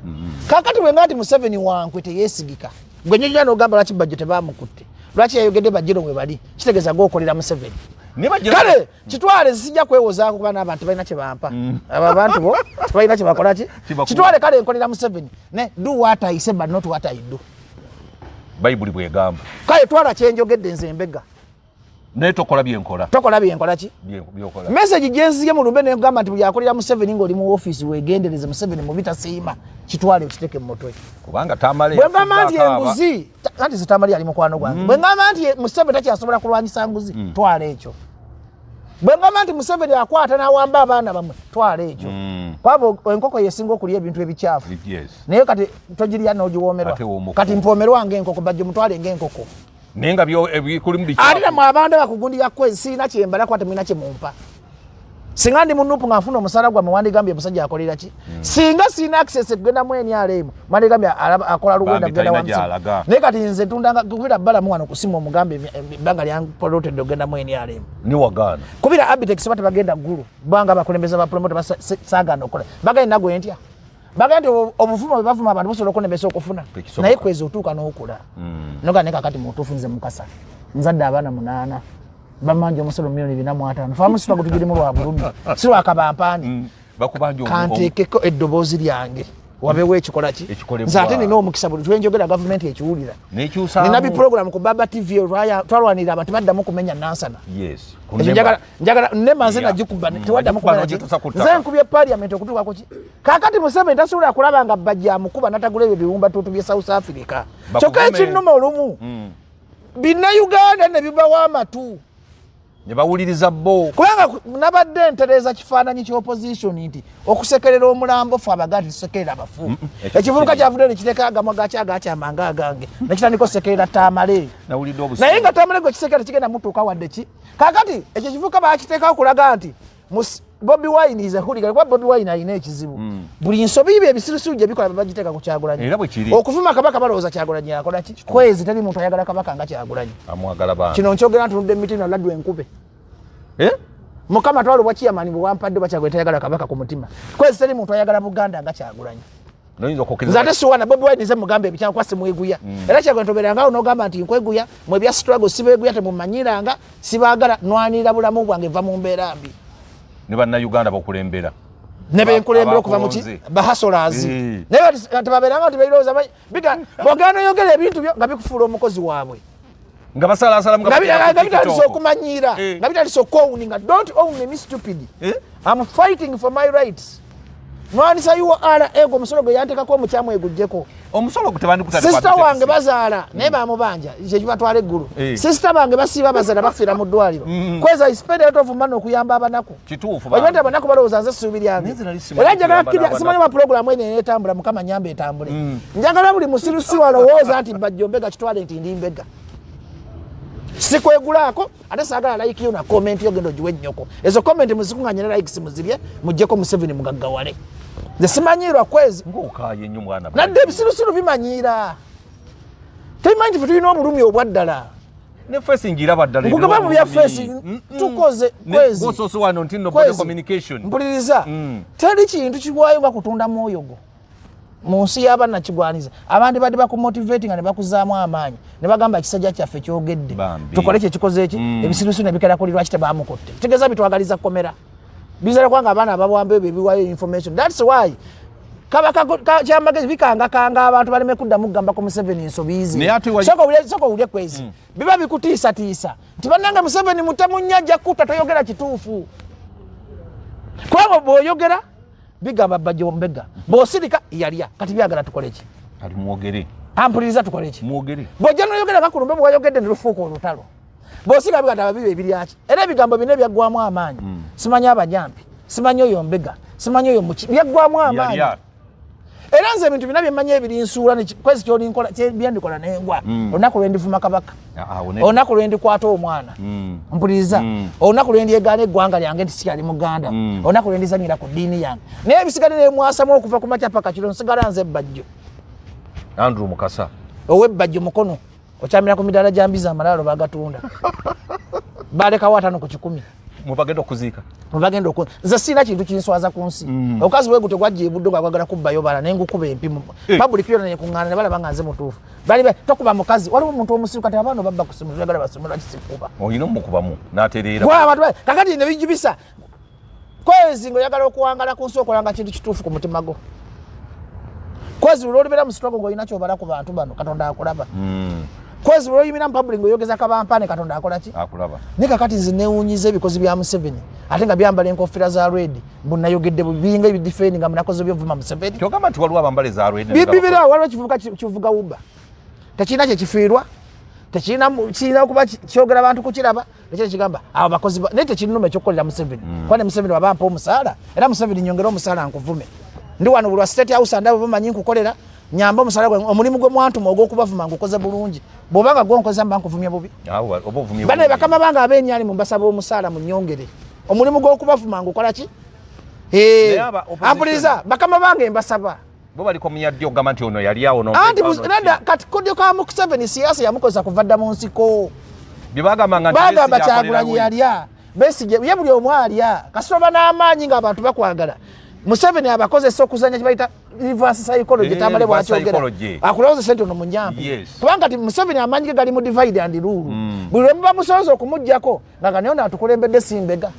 Kaakati bwe nga nti Museveni wankwe teyeesigika. Gwe nnyonyi n'ogamba lwaki Bajjo tebamukutte? Lwaki yayogedde Bajjo we bali? Kitegeeza gw'okolera Museveni. Kale kitwale sijja kwewozaako kuba n'abantu balina kye bampa. Abo abantu bo tebalina kye bakola ki? Kitwale kale nkolera Museveni. Ne do what I say but not what I do. Bayibuli bw'egamba. Kale twala kye njogedde nze mbega. Naye tokola byenkola. Tokola byenkola ki? Byokola. Message gyenziye mu lumbe negamba nti buli akolera Museveni ng'oli mu office wegendereze Museveni mubi tasiima, kitwale okiteeke mu mutwe. Kubanga Tamale bwe ngamba nti enguzi, anti ze Tamale yali mukwano gwange. Bwe ngamba nti Museveni takyasobola kulwanyisa nguzi, twala ekyo. Bwe ngamba nti Museveni akwata n'awamba abaana bamwe, twala ekyo. Kwaba enkoko yesinga okulya ebintu ebikyafu. Naye kati togirya n'ogiwoomerwa. Kati mpoomerwa ng'enkoko, bajjo mutwale ng'enkoko. Naye nga ebikulimu bikyafu. Ate namwe abantu abakugundi ya kwezi sirina kyembala kuba temulina kyemumpa. Singa ndi munupu nga nfuna omusaala gwammwe wandigambye omusajja akolera ki? Singa sirina access kugenda mu NRM wandigambye akola lugenda kugenda wa Museveni. Naye kati nze ntundanga kubira Balamu wano ku simu omugambe ebbanga lyanpolotedde okugenda mu NRM. Ni wagaana. Kubira Abitex ba tebagenda Ggulu banga abakulembeze ba promoter saagaana okukola. Bagenda nagwe ntya? Bagenda nti obuvumo bwe bavuma abantu busobola okunemesa okufuna. Naye kwezi otuuka n'okula. Noga naye kakati mutuufu nze Mukasa. Nzadde abaana 8. Bamanja omusolo 450,000,000. Famu sitwa gutugirimu lwa bulumi. Si lwa kabampaani. Bakubanja Kanteekeko eddoboozi lyange. Wabeewo ekikola ki? Ekikolebwa. Nze ate nina omukisa buli twenjogera gavumenti ekiwulira. N'ekyusaamu. Nina bi program ku Baba TV twalwanirira abantu baddamu kumenya Nansana. Yes. Ekyo njagala nema nze nagikuba, tewaddamu Wagikuba kumenya n'ogituusa ku ki? Nze ttaka. nkubye parliament okutuuka ku ki? Kaakati Museveni tasobola kulaba nga bajja amukuba n'atagula ebyo biwumba ttuutu by'e South Africa. Bakuvume. Kyokka ekinnuma olumu, Bannayuganda ne bibawa amatu. Ne bawuliriza bo. Kubanga nabadde ntereeza kifaananyi kya opposition nti okusekerera omulambo ffe Abaganda tusekerera abafu. Ekyo Ekivubuka kiri. kyavuddeyo ne kireka agamwa gaakyo agakyama nga agange, ne kitandika okusekerera Tamale. Nawulidde obusungu. Naye nga Tamale gwe kisekera tekigenda mutuuka wadde ki. Kaakati ekyo ekivubuka baakiteekawo kulaga nti Bobi Wine is a hooligan. Kuba Bobi Wine alina ekizibu. Buli nsobi bye ebisirusiru gye bikola bagiteeka ku Kyagulanyi. Era bwe kiri. Okuvuma Kabaka balowooza Kyagulanyi akola ki? Kwezi teri muntu ayagala Kabaka nga Kyagulanyi. Amwagala bambi. Kino nkyogera ntunudde mu mitima laddu enkube. Mukama twala obwa chairman bwe wampadde oba Kyagulanyi tayagala Kabaka ku mutima. Kwezi teri muntu ayagala Buganda nga Kyagulanyi. Noyinza okukkiriza Nze ate siwana Bobi Wine nze mugambe ebikyamu kuba simweguya. Era Kyagulanyi tobeeranga awo n'ogamba nti nkweguya, mwe ebya struggle sibeeguya temumanyiranga, sibaagala, nwanirira bulamu bwange nva mu mbeera mbi. Ne bannayuganda bakulembera. Ne benkulembera okuva mu ki? Abakulonze. Bahasolaazi. Naye kati babeeranga nti beerowooza bw'ogaana oyogera ebintu byo nga bikufuula omukozi waabwe. Nga basalaasalamu nga Nga batera ku bitandise TikTok. okumanyiira. Nga bitandise okwowuninga. Don't own me stupid. I'm fighting for my rights. Nwanisa URA gwe omusolo gwe yanteekako omukyamu eguggyeko. Omusolo gwe tebandikutadde Sister kwa wange Abitex. bazaala naye bamubanja kye kibatwala eggulu. Sister bange basiiba bazaala bafiira mu ddwaliro. Kweza I spend a lot of money okuyamba abanaku. Kituufu Omanyi nti bambi. abanaku balowooza nze essuubi lyange. Naye nze nali simanyi Era njagala kuyamba kkirya, n'abanaku. simanyi oba pulogulaamu eno eneetambula, Mukama nnyamba etambule. Njagala buli musirusiru alowooza nti Bajjo mbega kitwale nti ndi mbega. Sikwegulaako ate saagala like yo na comment yo genda ogiwe nnyoko. Ezo comment muzikuŋŋaanye ne likes muzirye muggyeko Museveni mugaggawale. Nze simanyiirwa kwezi. Ng'okaaye nnyo mwana. Nadde ebisirusiru bimanyiira. Tebimanyi nti ffe tulina obulumi obwa ddala. Ne face ngiraba ddala. Nkugamba mu bya face, tukoze Ne kwezi. gw'osoose wano nti nno body Kwezi. communication. Mpuliriza. Teri kintu kigwayo nga kutunda mwoyo gwo. Mu nsi y'abannakigwaniza abandi badde bakumotivatinga ne bakuzaamu amaanyi ne bagamba ekisajja kyaffe kyogedde tukole kye kikoze eki ebisirusiru ne bikera kuli lwaki tebamukutte kitegeeza bitwagaliza kkomera bizala kubanga abaana abawamba ebyo ebiwayo information. That's why kaba kyamagezi bikangakanga abantu baleme kuddamu kugamba ku Museveni ensobi ze. Naye ate Sooka owulire kwezi. Biba bikutiisatiisa nti bannange Museveni mutemu nnyo ajja kutta, toyogera kituufu kubanga bw'oyogera bigamba Bajjo mbega, bw'osirika yalya. Kati byagala tukole ki? Kati mwogere. Ampuliriza, tukole ki? Mwogere. Bw'ojja n'oyogera kakulumbe bw'oyogedde ne lufuuka olutalo. Bw'osirika bigamba ababibi ebiryaki. Era ebigambo bina ebyaggwamu amaanyi. Simanyi abanyampi, simanyi oyo mbega, simanyi oyo muki, byaggwamu amaanyi. Yalya. Era nze ebintu bina bye mmanyi ebirinsuula ne kwezi ky'olinkola, bye ndikola n'engwa. Olunaku lwe ndivuma Kabaka. Olunaku lwe ndikwata omwana. Mpuliriza. Olunaku lwe ndyegaana eggwanga lyange nti sikyali Muganda. Olunaku lwe ndizannyira ku ddiini yange. Naye ebisigadde ne mwasamu okuva ku makya paka kiro nsigala nze Bajjo. Andrew Mukasa. Ow'ebbajjo mukono. Okyamira ku midaala gya mbizi amalaalo bagatunda. Balekawo 5 ku 100. Mwe bagenda okuziika. Mwe bagenda nze sirina kintu kinswaza ku nsi. Omukazi bwe gutyo gwajja ebuddo nga gwagala kubbayo baana naye ngukuba empi mu public yonna nekuŋŋaana ne balaba nga nze mutuufu. Bali tokuba mukazi, waliwo omuntu omusiru kati abaana babba ku ssimu, toyagala basome lwaki sikuba? Olina omukubamu n'atereera. Gwe abantu kakati ne bijubisa. Kwezi ng'oyagala okuwangala ku nsi okolanga kintu kituufu ku mutima gwo. Kwezi lw'olibeera mu struggle ng'olina ky'obala ku bantu bano, Katonda akulaba. Kwezi lwoyimira mu public ng'oyogeza kabampane, Katonda akola ki? Akulaba. Naye kakati nze newunyiza ebikozi bya Museveni, ate nga byambala enkofiira za red, mbu nayogedde biringa ebidifendi nga munakoze byovuma Museveni. Kyogamba nti waliwo abambala eza red? Bibira waliwo ekivubuka kivuga Uber, tekirina kyekifiirwa, tekirina, kirina okuba kyogera abantu kukiraba, nekyo kigamba abo bakozi, naye tekinnuma ekyokukolera Museveni. Kuba ne Museveni waba mpa omusaala, era Museveni nyongere omusaala nkuvume. Ndi wano bulwa State House, andabo bamanyi nkukolera, nyamba omusaala gwange, omulimu gwe mwantuma ogw'okubavuma ngukoze bulungi. Bw'obanga gwonkozesa mba nkuvumye bubi. Bane bakama bange ab'enyali mumbasaba omusaala munyongere, omulimu gw'okubavuma ngukola ki? Ampuliriza, bakama bange mbasaba. Bo baliko muyaddi okugamba nti ono yali awo. Anti nada kati kodyo ka Museveni siasa yamukozesa kuva dda mu nsiko. Byebagamba nga bagamba Kyagulanyi yalya Besigye, ye buli omu alya kasita oba n'amaanyi ng'abantu bakwagala. Museveni abakozesa okuzanya kibayita reverse psychology. Tamale bwakyogera akulowooza nti ono munyampi, kubanga ti Museveni amaanyi ge gali mu divide and rule. Buli lwe muba musoboza okumugjako nga gani ono atukulembedde simbega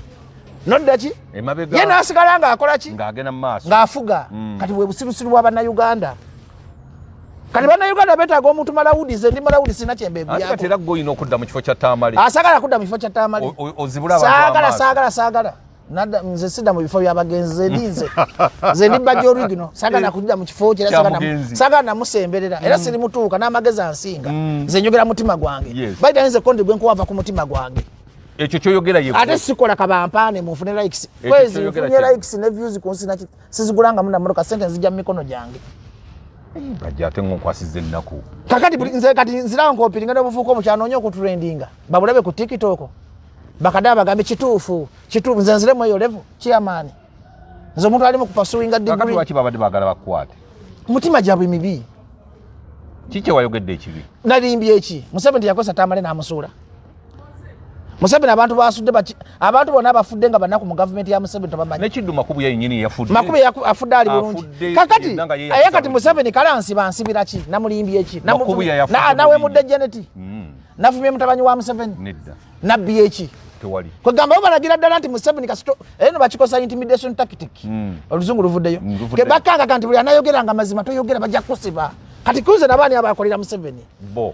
nodda ki, ye n'asigala ng'akola ki, ng'afuga. Kati bwe busirusiru bwa Bannayuganda. Kati Bannayuganda beetaaga omuntu malawudi. Ze ndi malawudi, sirina kyembeeguyako. Era gwe olina okudda mu kifo kya Tamale. Asagala kudda mu kifo kya Tamale. Saagala, saagala, saagala. Nada nze sidda mu bifo by'abagenzi. Nze ndi nze ndi Bajjo original, saagala kudda mu kifo kye, saagala namusemberera, era siri mutuuka n'amagezi ansinga. Nze njogera mutima gwange, baita nze kondi gwe nkuwava ku mutima gwange. Ekyo kyoyogera ye. Ate sikola kabampaane munfune likes. Kwezi nfunye likes ne views ku nsi sizigulangamu na mmotoka, sente nzijja mu mikono gyange. Bajja ate ngonkwasiza ennaku. Kakati nze kati nzirawo nkopiringa n'obuvuuka obukyanoonya okutrendinga, babulabe ku TikTok, bakadde bagambe kituufu, kituufu. Nze nziremu eyo level chairman, nze omuntu ali mu kupursuinga degree. Lwaki babadde baagala bakukwate? Mutima gyabwe mibi. Kiki wayogedde ekibi? Nalimbye eki? Museveni teyakozesa Tamale n'amusuula? Museveni abantu basudde, abantu bonna abafudde nga banaku mu gavumenti ya Museveni tobamanyi. Nekiddu Makubu yenyini yafudde. Makubu afudde ali bulungi kakati. Aye kati Museveni kalansiba nsibira ki? Namulimbye eki? Nawemudde Janet? Navumye mutabanyi wa Museveni? Nabbi eki? Kwegamba bo balagira ddala nti Museveni kasito eno bakikosa intimidation tactic. Oluzungu luvuddeyo. Kebakanga nti buli anayogeranga mazima toyogera, bajja kusiba. Kati kunze nabaani abakolera Museveni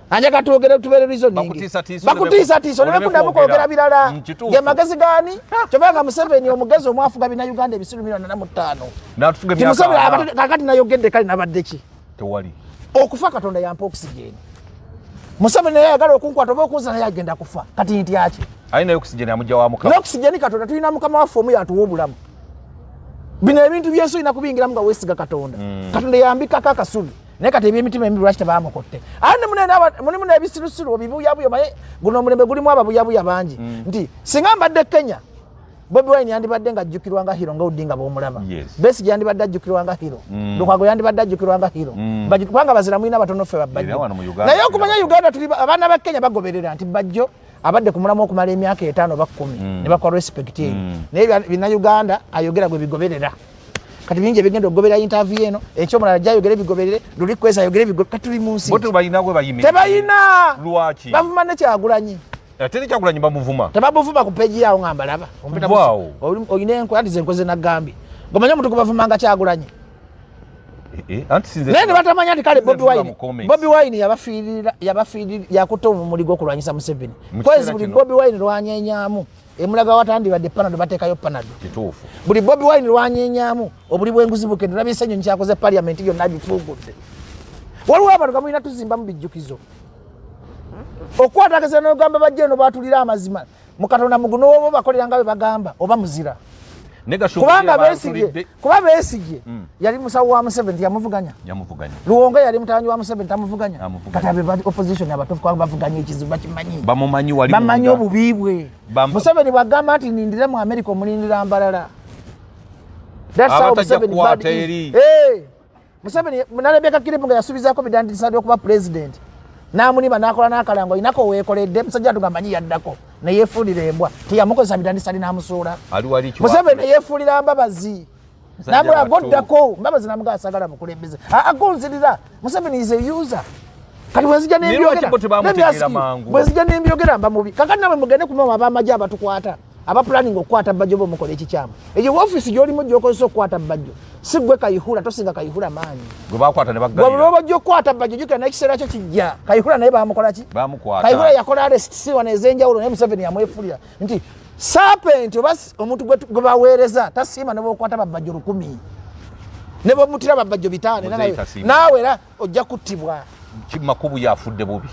anjaga twogere tubeere reasoning, bakutiisatiisa oleme kuddamu kwogera birala. Ge magezi gaani? Kyovanga Museveni omugezi omwafuga bina Uganda ebisiru 405. Kakati nayogedde kale nabadde ki? Okufa Katonda yampa oxygen. Museveni naye ayagala okunkwata oba okunza, naye agenda kufa. Kati ntyaki? N'oxygen Katonda, tulina Mukama waffe omu yatuwa obulamu. Bino ebintu byensi olina kubiyingiramu nga weesiga Katonda. Katonda yambikako akasubi. Naye kati ebyemitima emibi lwaki tebamukutte? Ate mulimu n'ebisirusiru obibuyabuya. Maye guno omulembe gulimu ababuyabuya bangi. Nti singa mbadde Kenya, Bobi Wine yandibadde nga ajjukirwa nga hero, nga Odinga bwomulaba. Besigye yandibadde ajjukirwa nga hero. Lukwago yandibadde ajjukirwa nga hero. Kubanga bazira mulina batono ffe babbajjo. Naye okumanya Uganda tuli abaana ba Kenya bagoberera nti Bajjo abadde ku mulamu okumala emyaka 5 oba 10, ne bakuwa respect eyo. Naye bannayuganda ayogera gwe bigoberera. Kati bingi ebigenda okugobera interview eno, ekyomulala jayogere bigoberere, luli Kwezi ayogere bigoberere. Kati tuli mu nsi tebayina bavuma ne Kyagulanyi. Ate ne Kyagulanyi bamuvuma. Tebamuvuma ku page yawo nga mbalaba. Olina enkwe, anti ze nkoze nagambye ngomanye omuntu gwebavumanga Kyagulanyi. Naye ne batamanya nti kale Bobi Wine yabafiirira, yabafiirira, yakutta omumuli gw'okulwanyisa Museveni. Kwezi buli Bobi Wine lwanyenyamu emulaga watandibadde Panado, bateekayo Panado. Buli Bobi Wine lwanyenyamu obuli bw'enguzi bukende, olabye ennyonyi kyakoze parliament yonna agifuugudde. Waliwo abantu gamulina tuzimbamu bijjukizo okukwatageza nogamba bajja eno batulira amazima mukatonda muguno oba bakolera nga bwe bagamba oba muzira. Kubanga Besigye, kuba Besigye yali musawo wa Museveni, yamuvuganya. Luwonga yali mutabanyi wa Museveni, tamuvuganya. Kati abe opposition abatuufu, kubanga bavuganya ekizibu bakimanyi. Bamanyi obubi bwe. Museveni bwagamba nti nindire mu America, omulindira mbalala. That's how Museveni bad is. Hey! Museveni nalabye kakiripu nga yasuubizaako bidandisadi okuba president, n'amunima n'akola n'akalango olinako weekoledde musajja atu nga manyi yaddako neyeefuulira embwa teyamukozesa bidandisadi n'amusuula. Museveni neyeefuulira Mbabazi namula goddako Mbabazi namugaa sagala bukulembeze agonzirira. Museveni is a user. Kati bwenzija nembyogera mba mubi. Kakati namwe mugende kumama abamagye abatukwata. Aba planning okukwata Bajjo bomukola ekikyamu. Eyo office gyolimu gyokozesa okukwata Bajjo si gwe Kayihura, tosinga Kayihura maanyi. Gwe bakwata ne baggalira. Gwe bw'oba okukwata Bajjo jjukira n'ekiseera kyo kijja. Kayihura naye bamukola ki? Bamukwata. Kayihura yakola arrest si wano ez'enjawulo naye Museveni yamwefulira nti serpent oba omuntu gwe baweereza tasiima ne bw'okwata babajjo 1000 ne bw'omutira babajjo 500 naawe era ojja kuttibwa. Makubuya afudde bubi.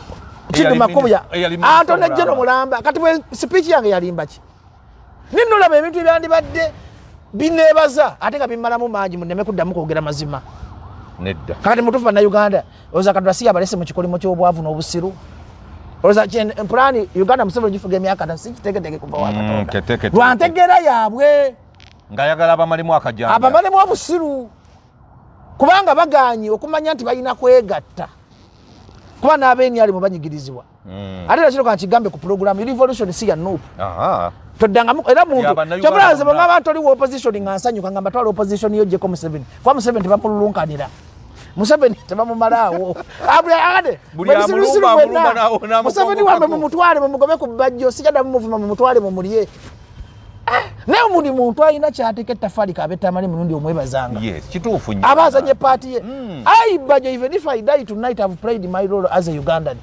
Kindu Makubuya Antone Jeno mulamba kati bwe speech yange yalimba ki? Nino laba ebintu ebyandibadde bineebaza ate nga bimmalamu mangi muneme kuddamu kwogera mazima. Nedda. Kakati mutuufu Bannayuganda olowooza Katonda si yabalese mu kikolimo ky'obwavu n'obusiru? Olowooza pulaani Uganda Museveni gifuga emyaka na si kitegeteeke kuva wa Katonda. Lwa ntegeera yaabwe. Ng'ayagala abamalemu akajanja. Abamalemu obusiru. Kubanga bagaanyi okumanya nti balina kwegatta. Kuba n'abenyali mu banyigirizibwa. Ate era kino kankigambe ku pulogulaamu revolution si ya NUP. Toddangamu era muntu kyobula nze bwengamba nti oliwo opposition nga nsanyuka ngamba twala opposition yo gyeko Museveni kuba Museveni tebamululunkanira. Museveni tebamumalaawo. Museveni wamwe mumutwale mumugobe ku bbajjo sijaddamu muvuma mumutwale mumulye. Naye buli muntu alina kyateeka ettaffaali kabe tamale mulundi omwebazanga. Yes, kituufu nnyo. Aba azanye paati ye. I Bajjo, even if I die tonight, I've played my role as a Ugandan.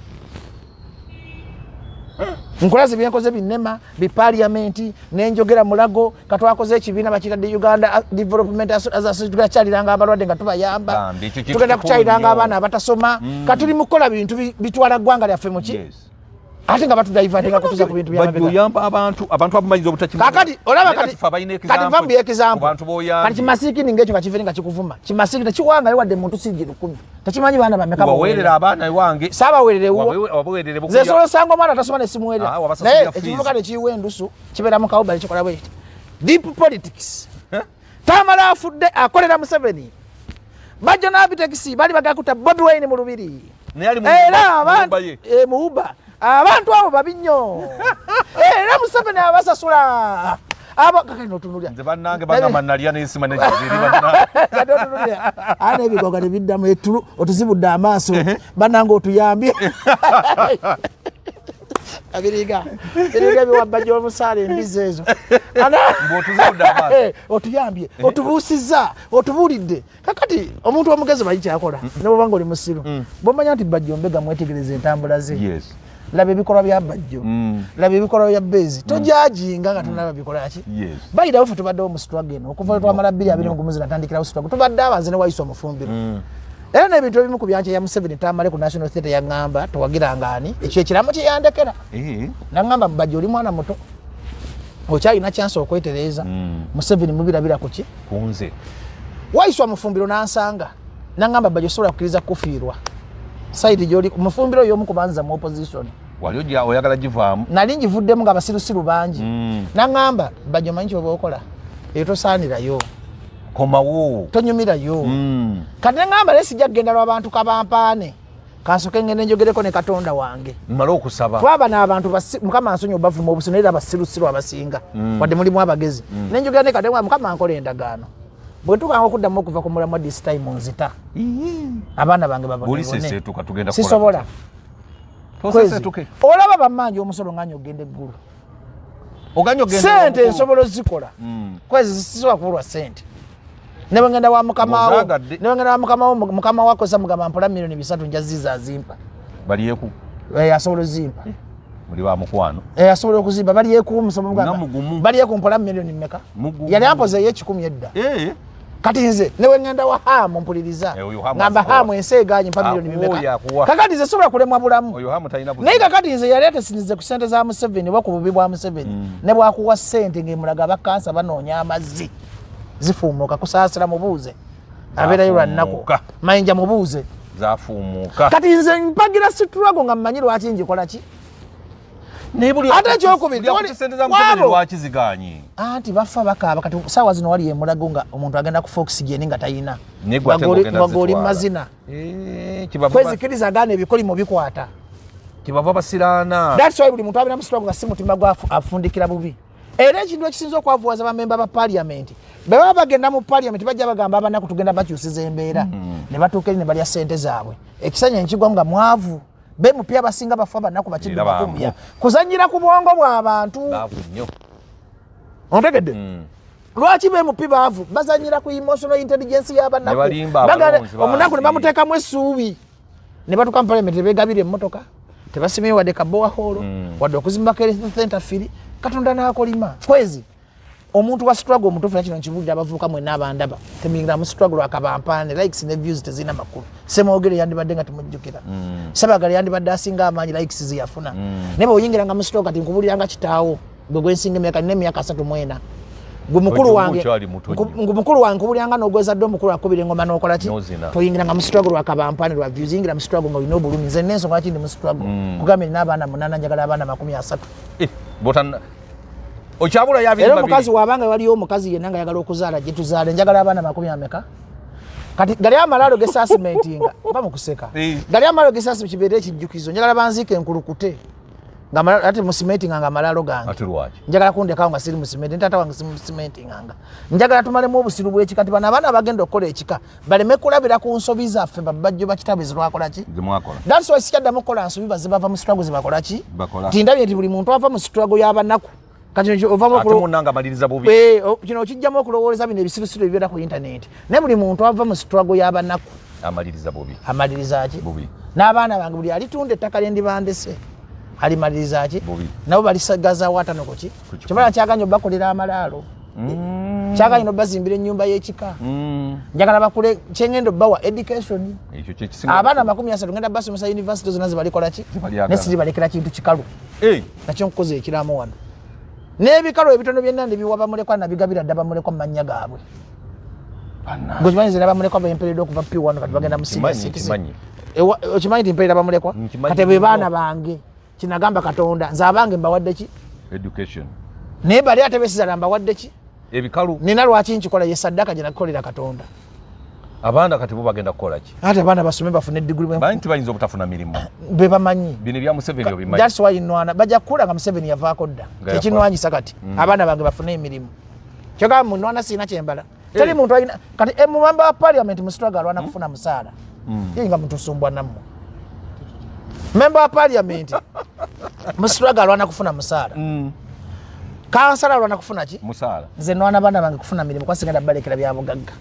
Nkolaze byenkoze binnema bi parliament nenjogera mulago katwakoze ekibiina bakitadde Uganda Development Association tugenda kukyaliranga abalwadde nga tubayamba, tugenda kukyaliranga abaana abatasoma, katuli mu kukola bintu bitwala ggwanga lyaffe muki. Ate nga batudaivatinga kutuza ku bintu by'amabega. Oyamba abantu, abantu abamanyiza obutakimanya. Kakati olaba kati kati va mu example. Kati kimasiikini ng'ekyo nga kiviri nga kikuvuma. Kimasiikini tekiwangayo wadde muntu sijji 1000. Tekimanyi baana bameka boweerera abaana ewange. Saabaweerere wuwo. Wabaweerere Nze nsobola osanga omwana atasoma ne simuweerera. Naye ekivubuka ne kiyiwa endusu kibeera mu kawuba ne kikola bwe kiti. Deep politics. Tamala afudde akolera Museveni. Bajjo n'Abitekisi bali bagala kutta Bobi Wine mu Lubiri. Era abantu mu Uber. Abantu abo babi nnyo. Era Museveni abasasula. Abo kakati n'otunulira. Nze bannange bagamba nalya n'ensima n'ekiziri bannange. Kati otunulira. Ana ebigoga ne biddamu ettulu otuzibudde amaaso. Bannange otuyambye. Abiriga. Biriga biwabba gy'omusaala embizi ezo. Mbu otuzibudde amaaso. Otuyambye, otubuusizza, otubuulidde. Kakati omuntu omugezi manyi kyakola ne bw'oba ng'oli musiru. Bw'omanya nti Bajjo mbega mwetegereza entambula ze. Laba ebikolwa bya Bajjo. Laba ebikolwa bya Bezi. Tojajinga nga tonalaba bikolwa ki. Bayirawo ffe tubaddewo mu struggle eno okuva lwe twamala bbiri abiri mu gumu zinatandikirawo struggle. Tubadde abanze ne Waiswa Mufumbiro. Era n'ebintu ebimu ku byankya ya Museveni tamale ku National Theatre yaŋŋamba tewagiranga ani. Ekyo ekiraamo kye yandekera. Naŋŋamba Bajjo oli mwana muto. Okyalina chance okwetereeza. Museveni mubirabira ku ki? Kunze. Waiswa Mufumbiro n'ansanga. Naŋŋamba Bajjo osobola kukkiriza kufiirwa. Side gy'oli Mufumbiro y'omu ku banza mu opposition. Wali ojja oyagala givaamu? Nali ngivuddemu nga abasirusiru bangi. Naŋŋamba Bajjo omanyi ky'oba okola? Eyo tosaanirayo. Komawo. Tonyumirayo. Kati naŋŋamba naye sijja kugenda lwa bantu kabampaane. Kansooke ngende njogereko ne Katonda wange. Mmale okusaba. Twaba n'abantu Mukama ansonyiwe obavuma obusiru naye era abasirusiru abasinga. Wadde mulimu abagezi. Ne njogera ne Katonda wange, Mukama ankola endagaano. Bwe ntuukanga okuddamu okuva ku mulamwa this time nzita. Abaana bange babonebone. Buli seseetuka tugenda kukola Sisobola. tutya? Toseseetuke. Olaba bammanja omusolo nganya okugenda eggulu. Oganya okugenda Ssente eggulu. nsobola ozikola. Kwezi sisobola kubulwa ssente. Ne bwe ngenda wa mukama wo, Ng'ozaagadde. ne bwe ngenda wa mukama wo, mukama wo akozesa mugamba mpola milioni 3 nja ziza azimpa. Balyeku. Asobola ozimpa. Muli ba mukwano. Asobola okuzimpa balyeku musomo mugamba. Nga mugumu. Balyeku mpola milioni mmeka? Mugumu. Yali ampoze ey'ekikumi edda. Kati nze ne bwe ngenda wa Hamu mpuliriza. Oyo Hamu Ngamba akuwa. Hamu ensi egaanye mpa milioni Akuwa, mmeka? oyo akuwa. Kakati nze sobola kulemwa bulamu. Oyo Hamu talina buzibu. Naye kakati nze yali atesinze ku ssente za Museveni oba ku bubi bwa Museveni. Ne bw'akuwa ssente ng'emulaga aba kansa banoonya amazzi. Zifuumuuka kusaasira mubuuze. Abeerayo lwa nnaku. Zafuumuuka. Mayinja mubuuze. Zafuumuuka. Kati nze mpagira struggle nga mmanyi lwaki ngikola ki? Naye buli Ate ekyokubiri, buli akutte ssente za Museveni kwabo. lwaki zigaanye? Anti bafa bakaaba kati saawa zino wali emulago nga omuntu agenda ku oxygen nga talina. Naye gwe ate ng'ogenda Nga g'oli zitwala. mazina. Kibava Kwezikiriza agaana ebikolimo bikwata. Kibava basiraana. That's why buli muntu abeera mu struggle nga si mutima gwe afundikira bubi. Era ekintu ekisinza okwavuwaza bamemba ba parliament, bwe baba bagenda mu parliament bajja bagamba abanaku tugenda bakyusiza embeera. Ne batuuka eri ne balya ssente zaabwe. Ekisanya nkigwa nga mwavu. Be mupya abasinga bafa banaku bakidde Era makumya. baavu. Kuzannyira ku bwongo bw'abantu. Baavu nnyo. Ontegedde? Lwaki ba MP baavu bazanyira ku emotional intelligence y'abanaku? Ne balimba abalonzi Omunaku ne bangi. bamuteekamu essuubi, ne batuuka mu parliament, tebegabira emmotoka, tebasimye wadde ka borehole, wadde okuzimbako health center free. Katonda n'akolima kwezi omuntu wa struggle omutuufu. Nakino nkibulira abavubuka mwenna abandaba, temuyingira mu struggle lwakabampaane. Likes ne views tezirina makulu. Semwogere yandibadde nga temujjukira, Sabagala yandibadde asinga amaanyi likes zeyafuna. Naye bweoyingiranga mu struggle, kati nkubulira nga kitaawo gwe gwensinga emyaka, nina emyaka 34, gwe mukulu Ojo wange, okyali muto nnyo. Mukulu wange, nkubuliranga n'ogwezadde omukulu akubira engoma n'okola ki? N'ozina. Toyingiranga mu struggle lwakabampaane, lwa views. Yingira mu struggle nga olina obulumi. Nze nensonga lwaki ndi mu struggle, kugambye nina abaana 8, njagala abaana 30. Eh, okyabula yabiri. Era omukazi wabanga waliyo omukazi yenna nga ayagala okuzaala, gye tuzaale. Njagala abaana makumi ameka? Kati gali amalaalo gesasimentinga va mu kuseka. Eh. Gali amalaalo gesasi kibeere ekijjukizo. Njagala banziika enkulukute ate musimentinga nga amalaalo gange. Ate lwaki? Njagala kundekawo nga siri musimenti, ne taata wange simusimentinganga. Njagala tumalemu obusiru bw'ekika, nti bano abaana abagenda okukola ekika baleme kulabira ku nsobi zaffe babajjo bakitaabwe zilwakola ki. Zemwakola. That's why sikyaddamu kukola nsobi bazze bava mu struggle zebakola ki. Bakola. Nti ndabye nti buli muntu ava mu struggle y'abanaku, kati kino ovamu Ate munnange amaliriza bubi. Eh, kino okijjamu okulowooleza bino ebisirusiru ebibeera ku internet, naye buli muntu ava mu struggle y'abanaku amaliriza bubi. Amaliriza ki? Bubi. N'abaana bange, buli alitunda ettaka lyendibandese alimaliriza ki? Bubi. Nabo balisagazawo 50 kuki. Ku kikumi. Kibala kyaganye obakolera amalaalo, kyaganye nobazimbira ennyumba y'ekika. Njagala bakule, kyengenda obbawa education. Ekyo kyekisinga. Abaana 30 ngenda basomesa university zonna zebalikola ki. Zebalyagala. Naye siribalekera kintu kikalu. Eh, Nakyo nkukoze ekiraamo wano n'ebikalu ebitono byonna ndibiwa bamulekwa, nabigabira dda bamulekwa mu mannya gaabwe. Bannange. Gwe kimanyi nze bamulekwa bemperedde okuva P1, kati bagenda mu senior Nkimanyi, six. nkimanyi. Okimanyi nti mperera bamulekwa? Nkimanyi Kati be nnyo. baana bange, kinagamba Katonda, nze abange mbawadde ki? Education. Naye bali ate besizala mbawadde ki? Ebikalu. Nina lwaki nkikola, ye saddaka gye nakukolera Katonda. Abaana kati bo bagenda kukola ki? Ate abaana basome bafune diguri. Bangi tibayinza obutafuna mirimu. Be bamanyi. Bino ebya Museveni obimanyi. That's why nwana bajja kukula nga Museveni yavaako dda. Nga yafa. Ekinwanyisa kati abaana bange bafune emirimu, kyogamba munwana siina kyembala. Teri muntu alina kati mumember wa parliament mu struggle alwana kufuna musaala, ye nga mutusumbwa nammwe. Member wa parliament mu struggle alwana kufuna musaala, kansala alwana kufuna ki? Musaala. Nze nwana baana bange kufuna mirimu, kuba sigenda balekera byabugagga.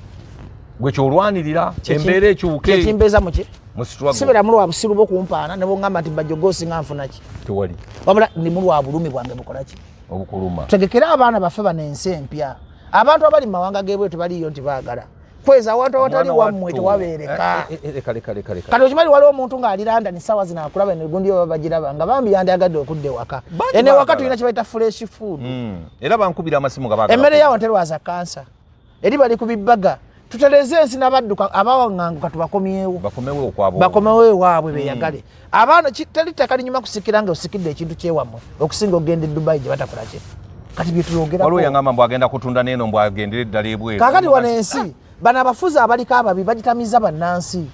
Gwe kyolwanirira embeera ekyuke. Kyekimbeeza muki? Mu struggle. Sibeera mulwa busiru bwokumpaana ne bwongamba nti bajogosi nga nfuna ki. Tewali. Wabula ndi mulwa bulumi bwange bukola ki? Obukuluma. Tutegekere abaana baffe bano ensi empya. Abantu abali mu mawanga g'ebweru tebaliyo nti baagala kweza awantu awatali Mwana wammwe, wattu. tewabeereka. Eh, eh, eh, leka leka leka leka. Kati okimanyi waliwo omuntu ng'ali London sawa zino akulaba eno egundi oba bagiraba nga bambi yandyagadde okudda ewaka. Bangi Eno ewaka baagala. tulina kye bayita fresh food. Era bankubira amasimu nga baagala. Emmere yawo terwaza kansa, eri bali ku bibaga. Tutereze ensi n'abadduka abawaŋŋanguka tubakomyewo. Bakomewo okwabo. Bakomewo ewaabwe beyagale. Abaana teri ttaka linyuma kusikira nga osikidde ekintu kyewammwe okusinga okugenda e Dubai gye batakola ki. Kati Waliwo byetulwogerako. Yangamba mbu agenda kutunda neeno, mbu agendere ddala ebweru. Kaakati wano ensi, bano abafuzi abaliko ababi bagitamiza bannansi.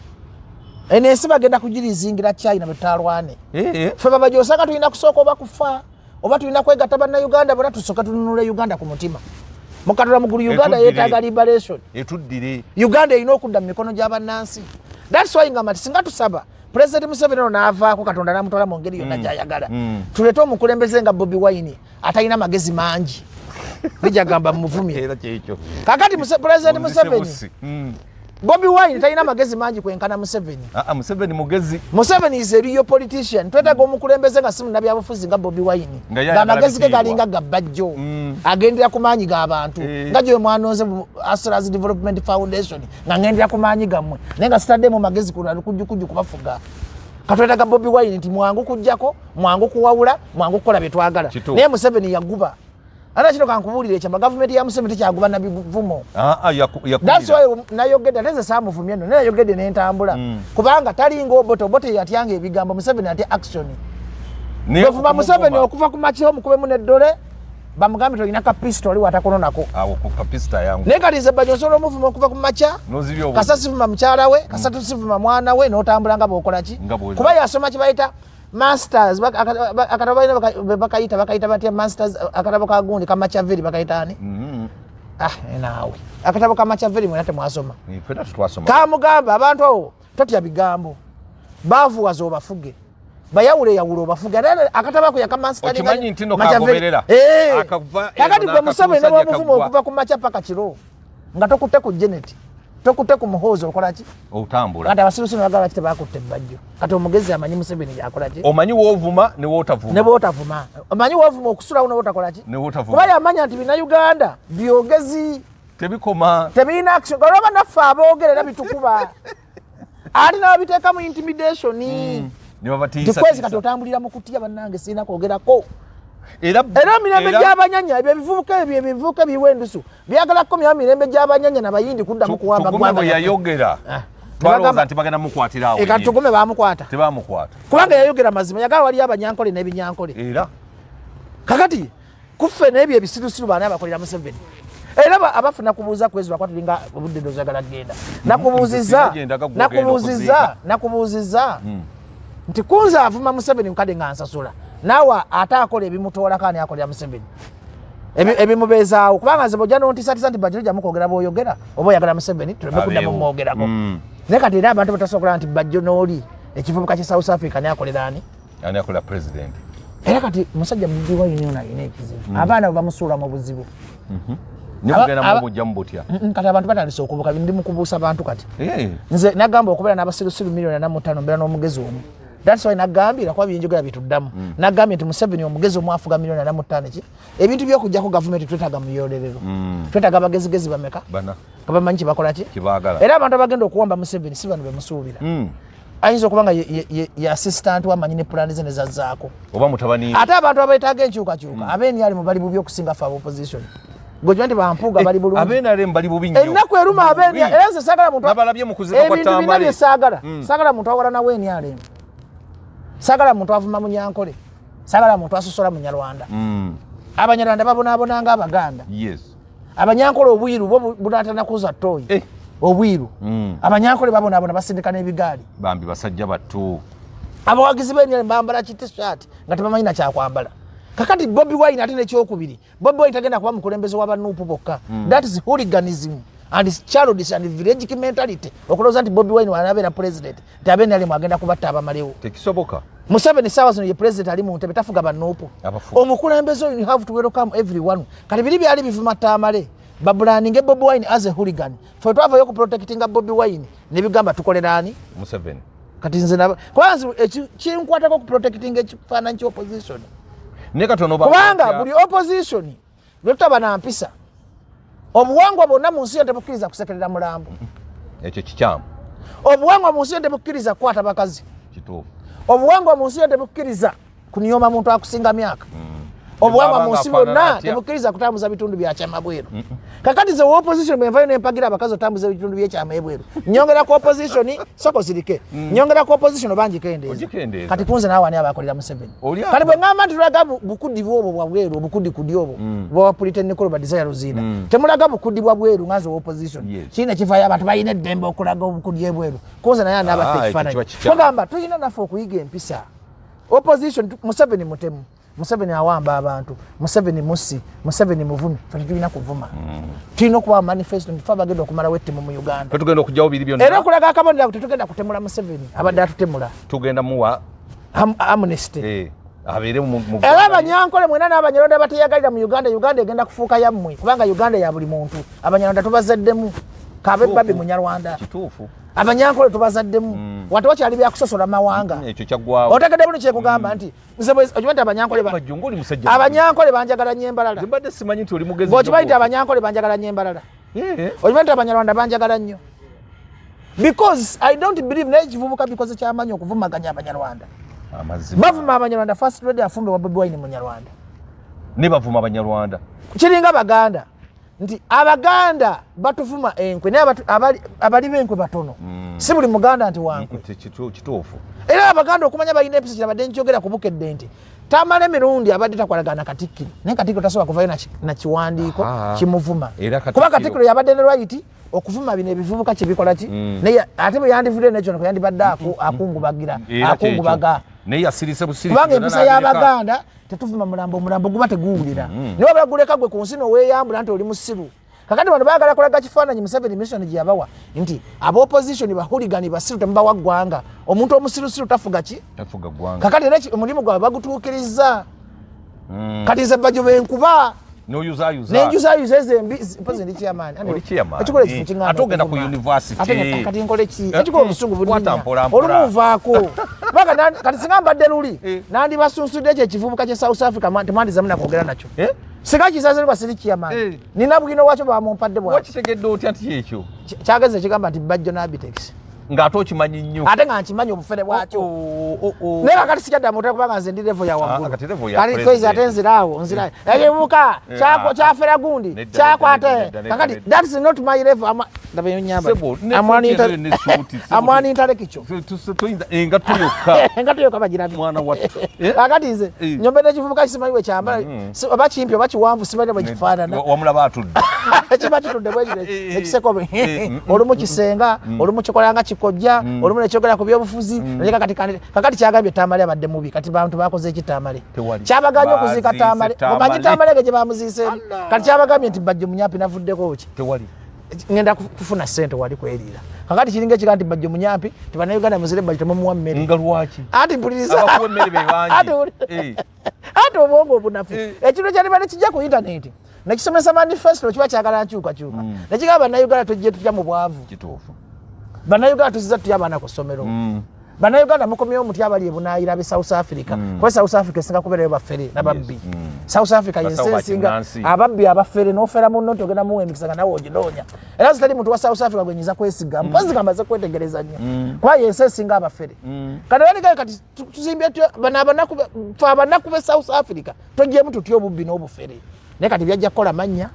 Eno ensi bagenda kugirizingira China betutalwane. Eh, eh. Ffe babaji osanga tulina kusooka oba kufa oba tulina kwegatta bannayuganda bonna tusooke tununule Uganda ku mutima mukatula mugulu. Uganda Etuddire. yeetaaga liberation. Etuddire. Uganda erina okudda mu mikono gy'abannansi. That's why ngamba nti singa tusaba President Museveni ono n'avaako, Katonda n'amutwala mu ngeri yonna gy'ayagala, tuleete omukulembeze nga Bobi Wine atalina magezi mangi, lijagamba muvumye. Era kyekyo. Kakati President Onzise Museveni, busi. Bobi Wine talina magezi mangi kwenkana Museveni. Ah, ah, Museveni mugezi. Museveni is a real politician. Twetaaga omukulembeze nga si munnabyabufuzi nga Bobi Wine, Nga ye ayagala ng'amagezi ge bitiibwa. galinga gabbajjo, agendera ku maanyi g'abantu, nga gye mwanonze mu Asras Development Foundation nga ngendera ku maanyi gammwe, naye nga sitaddemu magezi kujjukujju kubafuga. Katwetaaga Bobi Wine nti mwangu kujjako, mwangu kuwawula, mwangu kukola bye twagala. Kituufu. Naye Museveni yaguba. Ate kino kankubuulire ekyama, gavumenti ya Museveni tekyaguba na bivumo. Ah, ah, yakumira. That's why nayogedde, ate nze saamuvumye nno, naye nayogedde n'entambula, kubanga talinga Obote. Obote yatyanga ebigambo, Museveni atya action. Naye Bwevuma okumuvuma- Museveni okuva ku makya omukubemu n'eddole, bamugambe tolina kapisito oli watakononako. Awo ku kapisita yangu. Naye kati nze Bajjo osobola omuvuma okuva ku makya, N'ozibya obuzi. kasa sivuma mukyala we, kasa tusivuma mwana we, n'otambula nga bw'okola ki. Nga bw'oza. Kuba yasoma kye bayita masters, akatabo balina bakayita batya masters, akatabo ka gundi ka Machiavelli bakayita ani? Ah, naawe, akatabo ka Machiavelli mwena temwasoma? Ffenna tetwasoma. Kamugamba abantu awo totya bigambo, baavuwaza obafuge. Bayawule yawule obafuga era akatabako yakamansikanyi nti no kagoberera eh. Kakati gwe Museveni ne bwomuvuma okuva ku makya paka kiro nga tokutte ku Janet, tokutte ku Muhoozi, okola ki? Otambula. Kati abasirusiru bagala ki? Tebakutte Bajjo. Kati omugezi amanyi Museveni yakola ki? Omanyi wovuma ne wotavuma. Ne wotavuma. Omanyi wovuma okusulawo ne wotakola ki? Ne wotavuma. Kuba yamanya nti Bannayuganda byogezi tebikoma, tebirina action. Olaba naffe aboogera era bitukuba ate nababiteeka mu intimidation mm. Kwezi kati otambulira mu kutya, bannange sirina kwogerako. Era emirembe gy'abanyanya ebyo ebivubuka, ebyo ebivubuka ebiwa endusu byagala kukomyawo mirembe gy'abanyanya nabayindi kuddamu kuwamba ggwanga. Yayogera ah. Twalowooza nti bagenda mukwatira awo. Kati Tugume bamukwata? Tebamukwata. Kubanga yayogera mazima, yagala waliyo abanyankole n'ebinyankole. Era kakati kuffe n'ebyo ebisirusiru baani abakolera Museveni? Era abafuna kubuuza kwezi lwakuba tulinga obudde ndozagala kugenda. Nakubuuziza, nakubuuziza, nakubuuziza nti kunze avuma Museveni mukadde nga nsasula, naawe ate akola ebimutoolako, ani akolera Museveni ebimubeezaawo? Kubanga nze bwojja nontisatisa nti Bajjo jamu kwogera bwoyogera oba oyagala Museveni tuleme kuddamu mwogerako. Naye kati era abantu batasobola nti Bajjo n'oli ekivubuka kye South Africa ni akolera ani? Ani akolera president? Era kati musajja Bobi Wine ono alina ekizibu. Abaana bwe bamusuula mu buzibu. Nikugenda mu bujja mu butya. Kati abantu batandise okubuka, ndi mu kubuusa bantu kati. Nze nagamba okubeera n'abasirusiru 45 million, mbeera n'omugezi omu. That's why nagambira kuba byenjogera bituddamu. Nagambye nti Museveni omugezi omu afuga 45 million ki? Ebintu by'okuggyako gavumenti twetaaga muyolerero. Twetaaga abagezigezi bameka? Bana. Nga bamanyi kyebakola ki? Kibaagala. Era abantu abagenda okuwamba Museveni si bano bemusuubira. Ayinza okuba nga ye assistant wamanyi ne pulaani ze nezazzaako. Oba mutabani. Ate abantu abeetaaga enkyukakyuka ab'NRM bali bubi okusinga ffe ab'opposition. Gwe nti bampuuga bali bulungi. Ab'NRM bali bubi nnyo. Ennaku eruma ab'NRM, era nze saagala muntu Nabalabye mu kuzika kwa ebintu bina Tamale. Bye saagala. Saagala muntu awalana w'NRM, saagala muntu avuma Munyankole, saagala muntu asosola Munyarwanda. Abanyarwanda babonaabona nga Abaganda. Abanyankole obwiru bo bunaatana kuza toyi. Obwiru. Abanyankole babonaabona, basindika n'ebigaali. Bambi basajja battu. Abawagizi b'NRM bambala ki T-shirt nga tebamanyi na kyakwambala. Kakati Bobi Wine ate nekyokubiri, Bobi Wine tagenda kuba mukulembeze wa banuupu bokka. That is hooliganism and childish and village mentality okulowooza nti Bobi Wine wanabeera president nti ab'NRM agenda kubatta abamalewo. Tekisoboka. Museveni saawa zino ye president ali mu ntebe, tafuga banuupu. Abafuga. Omukulembeze oyo, you have to welcome everyone. Kati biri byali bivuma Tamale babrandinge Bobi Wine as a hooligan. Fe twavayo okuprotectinga Bobi Wine nebigamba tukolera ani? Museveni. Kati nze kwanza kinkwatako okuprotectinga ekifaananyi ky opposition. Naye katono Kubanga buli opposition lwetutaba na mpisa, obuwangwa bwonna mu nsi yo tebukkiriza kusekerera mulambo. Ekyo kikyamu. Obuwangwa mu nsi yo tebukkiriza kukwata bakazi. Kituufu. Obuwangwa mu nsi yo tebukkiriza kunyooma muntu akusinga myaka. Obuwangwa mu nsi bwonna tebukkiriza kutambuza bitundu byakyama bweru. Kakati ze opposition bwenvayo nempagira abakazi otambuza ebitundu byekyama ebweru, nyongera ku opposition soko sirike. Nyongera ku opposition oba ngikendeeza? Kati kunze naawe ani abakolera Museveni? Kati bwe ŋŋamba nti tulaga bukudi bwobwo bwa bweru, obukudikudi obwo bwa pulitenikolo ba Desire Luzinda, temulaga bukudi bwa bweru nga nze opposition. Kiina kivayo abantu balina eddembe okulaga obukudi ebweru, kunze naye anaabatta Ah, ekyo ekifaananyi. kiba kikyamu. Tugamba tulina naffe okuyiga empisa. Opposition, Museveni mutemu, Museveni awamba abantu, Museveni musi, Museveni muvumi, fe tetulina kuvuma. Tulina okuba manifesto nti fe abagenda okumalawo ettemu mu Uganda. Fe tugenda okugyawo biri byonna. Era okulaga akabonero ako, tetugenda kutemula Museveni abadde atutemula. Tugenda muwa amnesty. Abeere mu Era abanyankole mwena n'abanyarwanda bateyagalira mu Uganda, Uganda egenda kufuuka yammwe, kubanga Uganda ya buli muntu. Abanyarwanda tubazaddemu, kabe babi Munyarwanda. Kituufu. Abanyankole tubazaddemu. Wate wakyali byakusosola mawanga. Ekyo kyaggwawo. Otegedde buno kyekugamba nti nze okimanyi nti abanyankole Bajjo ng'oli musajja abanyankole banjagala nnyo embalala. Nze mbadde simanyi nti oli mugezi. Bw'okimanyi nti abanyankole banjagala nnyo embalala. Okimanyi nti abanyarwanda banjagala nnyo, because I don't believe, naye ekivubuka bikoze kyamaanyi okuvumaganya abanyarwanda. Amazima. Bavuma abanyarwanda. First lady afumbe wa Bobi Wine munyarwanda. Ne bavuma abanyarwanda. Kiringa baganda nti abaganda batuvuma enkwe, naye abali b'enkwe batono. Si buli muganda nti wankwe. Kituufu. Era abaganda okumanya balina empisa, kirabadde nkyogera ku Bukedde nti Tamala emirundi abadde takwalagana na Katikkiro, naye Katikkiro tasobola kuvayo na kiwandiiko kimuvuma. Era Katikkiro- Kuba Katikkiro yabadde ne right okuvuma bino ebivubuka kyebikola ki, naye ate bwe yandivudde nekyo yandibadde akungubagira, Era akungubaga. kyekyo. Naye yasirise busirisi. Kubanga Byonna empisa n'abireka. y'abaganda, tetuvuma mulambo, omulambo guba teguwulira. Naye wabula guleka gwe ku nsi noweeyambula nti oli musiru. Kakati bano baagala kulaga kifaananyi Museveni mission gye yabawa nti aba opposition bahuligani basiru, temubawa ggwanga. Omuntu omusirusiru tafuga ki? Tafuga ggwanga. Kakati era omulimu gwabwe bagutuukirizza. Kati nze Bajjo benkuba Noyuzayuza. Nenjuzayuza ezo embi. Mpozi ndi chairman. Oli chairman. Ekikola ekifo kiŋŋaana Ate ogenda ku okuvuma. university. Ate kati nkole ki? Ekikola obusungu Kwata bunyinya. mpola mpola. Olumu nvaako. Kubanga kati singa mbadde luli, nandibasunsuddde ekyo ekivubuka kye South Africa, temwandizamu nakwogera nakyo. Singa kisaze lwa siri chairman. Nina bwino wakyo bamumpadde bwati. Wakitegedde otya nti kyekyo? Kyageze ekigamba nti Bajjo n'Abitex. Ng'ate okimanyi nnyo. Ate nga nkimanyi obufere bwakyo. Oh. Naye kakati sikyadda mutwe kubanga nze ndi level ya waggulu. Ah, kati level ya Kati kwezi ate president. nziraawo nziraawo. Ekivubuka kyafera gundi Nedda, kyakwata nedda, nedda, kakati nedda. that's not my level. Ndaba eyo nnyamba. Sebo, ne suuti eno ne suuti, sebo. I'm an intellectual. Toyinza engatto yokka. Engatto yokka bagirabye. Mwana wattu. Eh? Kakati nze nyombe n'ekivubuka simanyi bwe kyambala, oba kimpi oba kiwanvu, simanyi bwe kifaanana. Wamulaba atudde. Kiba kitudde bwe kiri, ekiseko Eh, olumu kisenga, olumu kikola nga kikojja, olumu nekyogera ku byobufuzi. Naye kakati kakati kyagambye Tamale abadde mubi. Kati bantu bakoze eki Tamale? Tewali. Kyabagambye okuziika Baziise Tamale. Tamale. Omanyi Tamale ge gye bamuziiseemu? Kati kyabagambye nti Bajjo munyampi, navuddeko ki? Tewali. Ngenda kufuna ssente wali kweriira. Kakati kiringa ekiga nti Bajjo munyampi, tibannayuganda muzire Bajjo, temumuwa mmere. Nga lwaki? Anti mpuliriza. Abakuwa emmere be bangi. Ate obwongo obunafu. Ekintu kyalibadde kijja ku intaneti nekisomesa manifesto kiba kyagala nkyukakyuka, nekigamba bannayuganda tujje tutya mu bwavu. Kituufu. Bannayuganda tuziza tutya abaana ku ssomero? Bannayuganda mukomyewo mutya abali ebunaayira be South Africa? Kuba South Africa esinga kubeerayo bafere nababbi. South Africa yensi Basawo esinga bakinnansi. ababbi abafere, n'ofera munno nti ogenda muwa emikisa nga nawe oginoonya. Era zitali muntu wa South Africa gwe nyinza kwesiga, mpozi nga maze kwetegereza nnyo, kuba yensi esinga abafere. Kati baligayo kati tuzimbye tutya bano abanaku fe abanaku be South Africa, togyemu tutya obubbi n'obufere? Naye kati byajja kukola mannya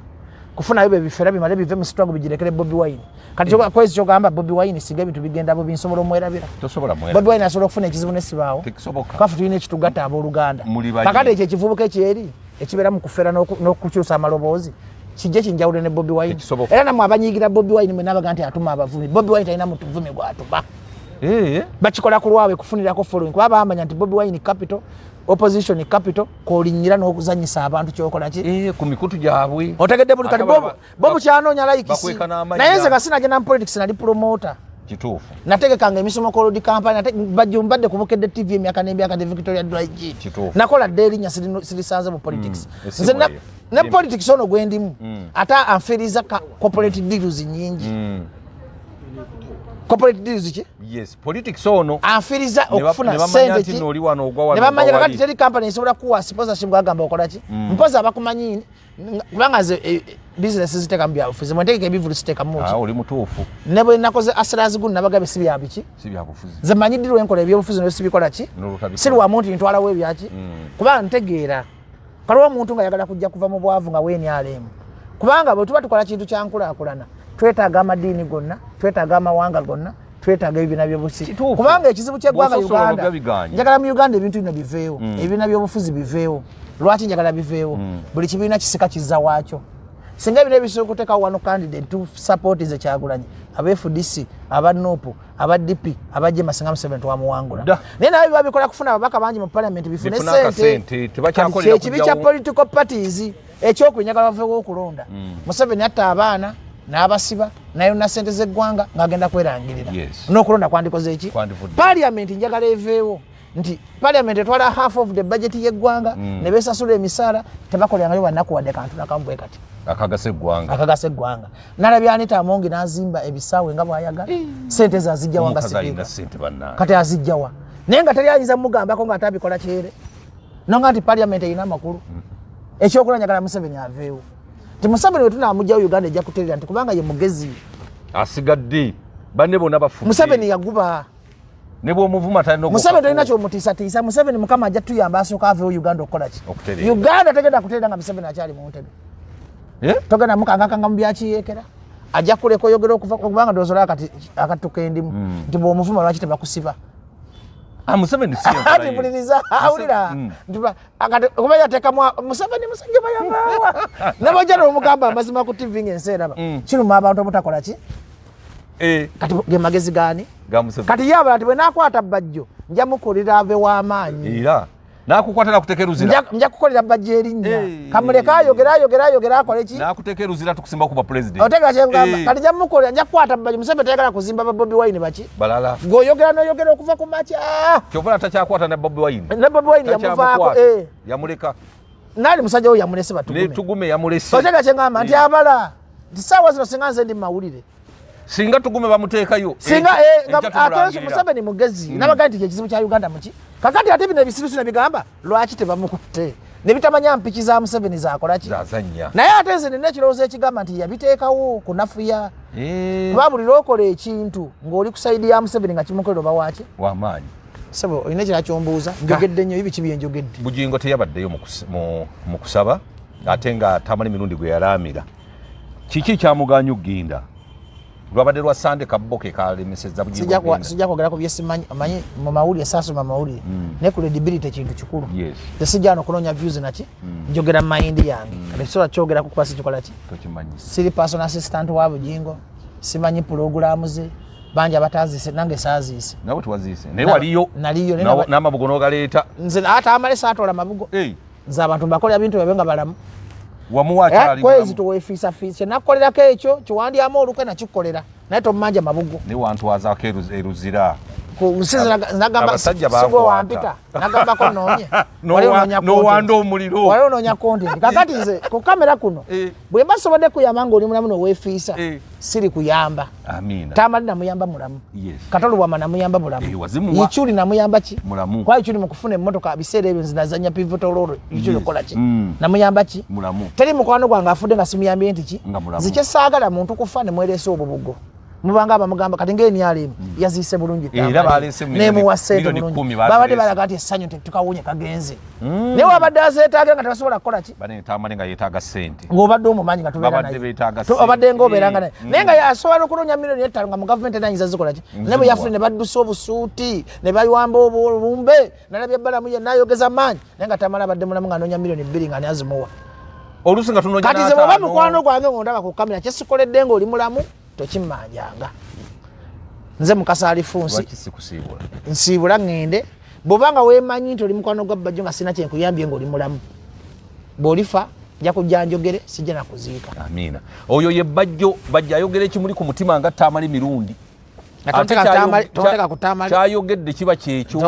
kufunayo bye bifera bimale bive mu struggle bigirekere Bobi Wine. Kati kwezi kyogamba Bobi Wine, singa ebintu bigenda bubi, nsobola omwerabira? Tosobola mwera. Bobi Wine asobola okufuna ekizibu nesibaawo? Tekisoboka. Kafu tulina ekitugatta abooluganda. Muli banyi. Kakati ekyo ekivubuka ekyeri ekibeera mu kufera n'okukyusa amaloboozi kijje kinjawule ne Bobi Wine. Tekisoboka. Era namwe abanyiigira Bobi Wine mwe nabaga nti atuma abavumi, Bobi Wine talina mutuvumi gwatuma. Bakikola ku lwabwe kufunirako following, kuba bamanya nti Bobi Wine capital, opposition capital, kolinyira n'okuzanyisa abantu kyokola ki? Ku mikutu gyabwe. Otegedde buli kati Ate Bobo kyanoonya likes. Bakweka n'amannya. Naye nze nga sinagenda mu politics nali promoter. Nategekanga emisomo kolodi company, Bajjo mbadde ku Bukedde TV emyaka n'emyaka ne Victoria Dry Gin. Nakola dda erinnya sirisanze mu politics. Essimu Nze eyo. ne politics ono gwe ndimu, ate anfiiriza corporate deals nnyingi. Corporate deals ki? Yes, politics ono. Anfiiriza okufuna Ne bamanya sente nti ki? nno oli wano ogwa wano, Ne bamanya ogwa kakati wali. teri company esobola kuwa sponsorship ng'agamba okola ki? Mpozi abakumanyi, kubanga nze business ziteekamu byabufuzi, mwe ntegeka ebivulu siteekamu ki? Ah, oli mutuufu. Ne bwe nakoze asirazi guno nabagabe si bya biki? Si byabufuzi. Nze manyi ddi lwenkola ebyobufuzi nayo sibikola ki? N'olutabikola. Siri wamu nti ntwalawo ebyaki, kuba ntegeera kaliwo omuntu nga yagala kujja kuva mu bwavu nga weNRM, kubanga bwe tuba tukola kintu kya nkulaakulana twetaaga amadiini gonna, twetaaga amawanga gonna, twetaaga ebibiina byobufuzi. Kubanga ekizibu ky'eggwanga Bw'ososola Uganda, olwo bigaanye. njagala mu Uganda ebintu bino biveewo, ebibiina byobufuzi biveewo. Lwaki njagala biveewo? Buli kibiina kisika kizza waakyo. Singa ebino ebisobola okuteekawo wano candidate to support nze Kyagulanyi, aba FDC, aba NUP, aba DP, aba JEMA, singa Museveni twamuwangula. Naye nawe biba bikola kufuna ababaka bangi mu parliament, bifune Bifune sente. akasente, tebakyakolera Kati kyekibi kya kujjawo. political parties. Ekyokunyagala baveewo okulonda. Museveni atta abaana n'abasiba nayona sente z'eggwanga ng'agenda kwerangirira. N'okulonda kwandikoze eki? Kwandivudde. Parliament njagala eveewo, nti parliament etwala half of the budget y'eggwanga, ne beesasula emisaala, tebakolerangayo banaku wadde kantu nakamu bwe kati akagasa eggwanga. Akagasa eggwanga. Nalabye Anita Amongi n'azimba ebisaawe nga bw'ayagala. Sente ze azijjawa nga Omukazi alina sipiika? ssente bannange. Kati azijjawa naye nga teri ayinza mugambako nga atabikola kyere nonga nti parliament erina amakulu? Ekyokulwa njagala Museveni aveewo, nti Museveni we tunamugjawo Uganda ejja kuterera, nti kubanga ye mugezi asigadde, banne bonna bafudde. Museveni yaguba. Ne bw'omuvuma talina Museveni tolina kyomutiisatiisa. Museveni Mukama ajja tuyamba asooka aveewo Uganda okukola ki? Okutereera. Uganda tegenda kutereera nga Museveni akyali mu ntebe. Togenda mukangakanga mu byakiyeekera, ajja kuleka oyogera okuva kubanga ndowooza kati akattu kendimu nti bw'omuvuma lwaki tebakusiba? Ah, Museveni si Ati enkola ye. mpuliriza, awulira nti akati kuba yateekamu Museveni musajja bayavaawa nabajja n'omugamba amazima ku TV ng'ensi eraba, kiruma abantu obutakola ki? Kati ge magezi gaani? Ga Museveni. Kati ye abala nti bwe naakwata Bajjo nja mukulira ave w'amaanyi. Era Nakukwata nakuteka eruzira. Nja kukolera bajja erinnya. Kamuleka ayogera ayogera ayogera akole ki? Nakuteka eruzira tukusimba kuba president. Otegera kye ngamba. Kati nja mukolera nja kukwata bajja Museveni tayagala kuzimba ba Bobi Wine baki? Balala. Ng'oyogera n'oyogera okuva ku makya. Kyova takyakwata ne Bobi Wine. Ne Bobi Wine yamuvaako. Yamuleka. Nali musajja we yamulese batugume. Ne tugume yamulese. Otegera kye ngamba nti abala. Nti saawa zino singa nze ndi mu mawulire. Singa tugume bamuteekayo. Singa ate Museveni mugezi. Nabaga nti ekizibu kya Uganda muki. Kakati ate bino ebisirusi ne bigamba lwaki tebamukutte. Ne bitamanya mpiki za Museveni zaakola ki? Zazannya. Naye ate nze nina ekirowoozo ekigamba nti yabiteekawo kunafuya. Kuba buli lw'okola ekintu ng'oli ku sayidi ya Museveni nga kimukolera oba waaki? W'amaanyi. Ssebo olina ekirala ky'ombuuza? Njogedde nnyo, biki bye njogedde? Bugingo teyabaddeyo mu kusaba ate nga tamala emirundi gwe yalaamira. Kiki kyamuganya okugenda? Lwabadde lwa Sande kabbo ke kalemesezza Bugingo. Sijja kwogera ku byesimanyi, omanyi mu mawulire saasoma mawulire. Naye credibility kintu kikulu. Sijja wano kunoonya views naki, njogera mu mayindi yange. Kati sisobola kyogerako kuba sikikola ki? Tokimanyi. Siri personal assistant wa Bugingo, simanyi pulogulaamu ze, bangi abataziise nange saaziise. Nawe tewaziise. Naye waliyo. Naliyo. N'amabugo n'ogaleeta. Nze ate amale saatoola mabugo. Nze abantu mbakolera bintu byabwe nga balamu. Wamuwa akyali kwezi tuwefiisa fiisa. Kye nakukolerako ekyo kiwandyamu olukwe nakikolera naye tommanja mabugo. Ne wantwazaako eruzira. Abasajja bakwata. Wampita nagambako noonye. N'owanda omuliro. Wali onoonya content. Kakati nze ku kamera kuno bwe mba sobodde kuyamba ng'oli mulamu n'oweefiisa siri kuyamba. Amiina. Tamali namuyamba mulamu. Katolubwama namuyamba mulamu. Ichuli namuyamba ki? Mulamu. Kwa Ichuli mu kufuna emmotoka biseera ebyo nze nazannya pivotal role. Ichuli okola ki? Namuyamba ki? Mulamu. Teri mukwano gwange afudde nga simuyambye nti ki? Nze kye saagala muntu kufa ne mwereesa obubugo. Mubanga abamugamba kati ng'enyaala yaziise bulungi nemuwa ssente bulungi. Babadde balaga nti essanyu nti tukawunye kagenze. Naye wabadde azeetaaga nga tebasobola kukola ki? Tamale nga yeetaaga ssente. Ng'obadde omumanyi nga tubeera naye. Obadde ng'obeera nga naye. Naye nga yasobola okunoonya 5 millioni nga mu gavumenti era ayinza zikola ki? Naye bwe yafune ne baddusa obusuuti ne baywamba obumbe nalabye Balamu yenna ayogeza maanyi naye nga Tamale abadde mulamu ng'anoonya 2 millioni nga ani azimuwa. Oluusi nga tunoonya Kati nze bw'oba mukwano gwange ng'ondaba ku kamera kyesikoledde ng'oli mulamu tokimmanjanga. Nze Mukasa Alifunsi nsiibula ŋŋende. Bw'oba nga weemanyi nti oli mukwano gwa Bajjo nga sirina kyenkuyambye ng'oli mulamu, bw'olifa nja kujja njogere, sijja nakuziika. Amiina. Oyo ye Bajjo. Bajjo ayogera ekimuli ku mutima nga Tamale Mirundi. Tonteka ku Tamale. Kyayogedde kiba kyekyo.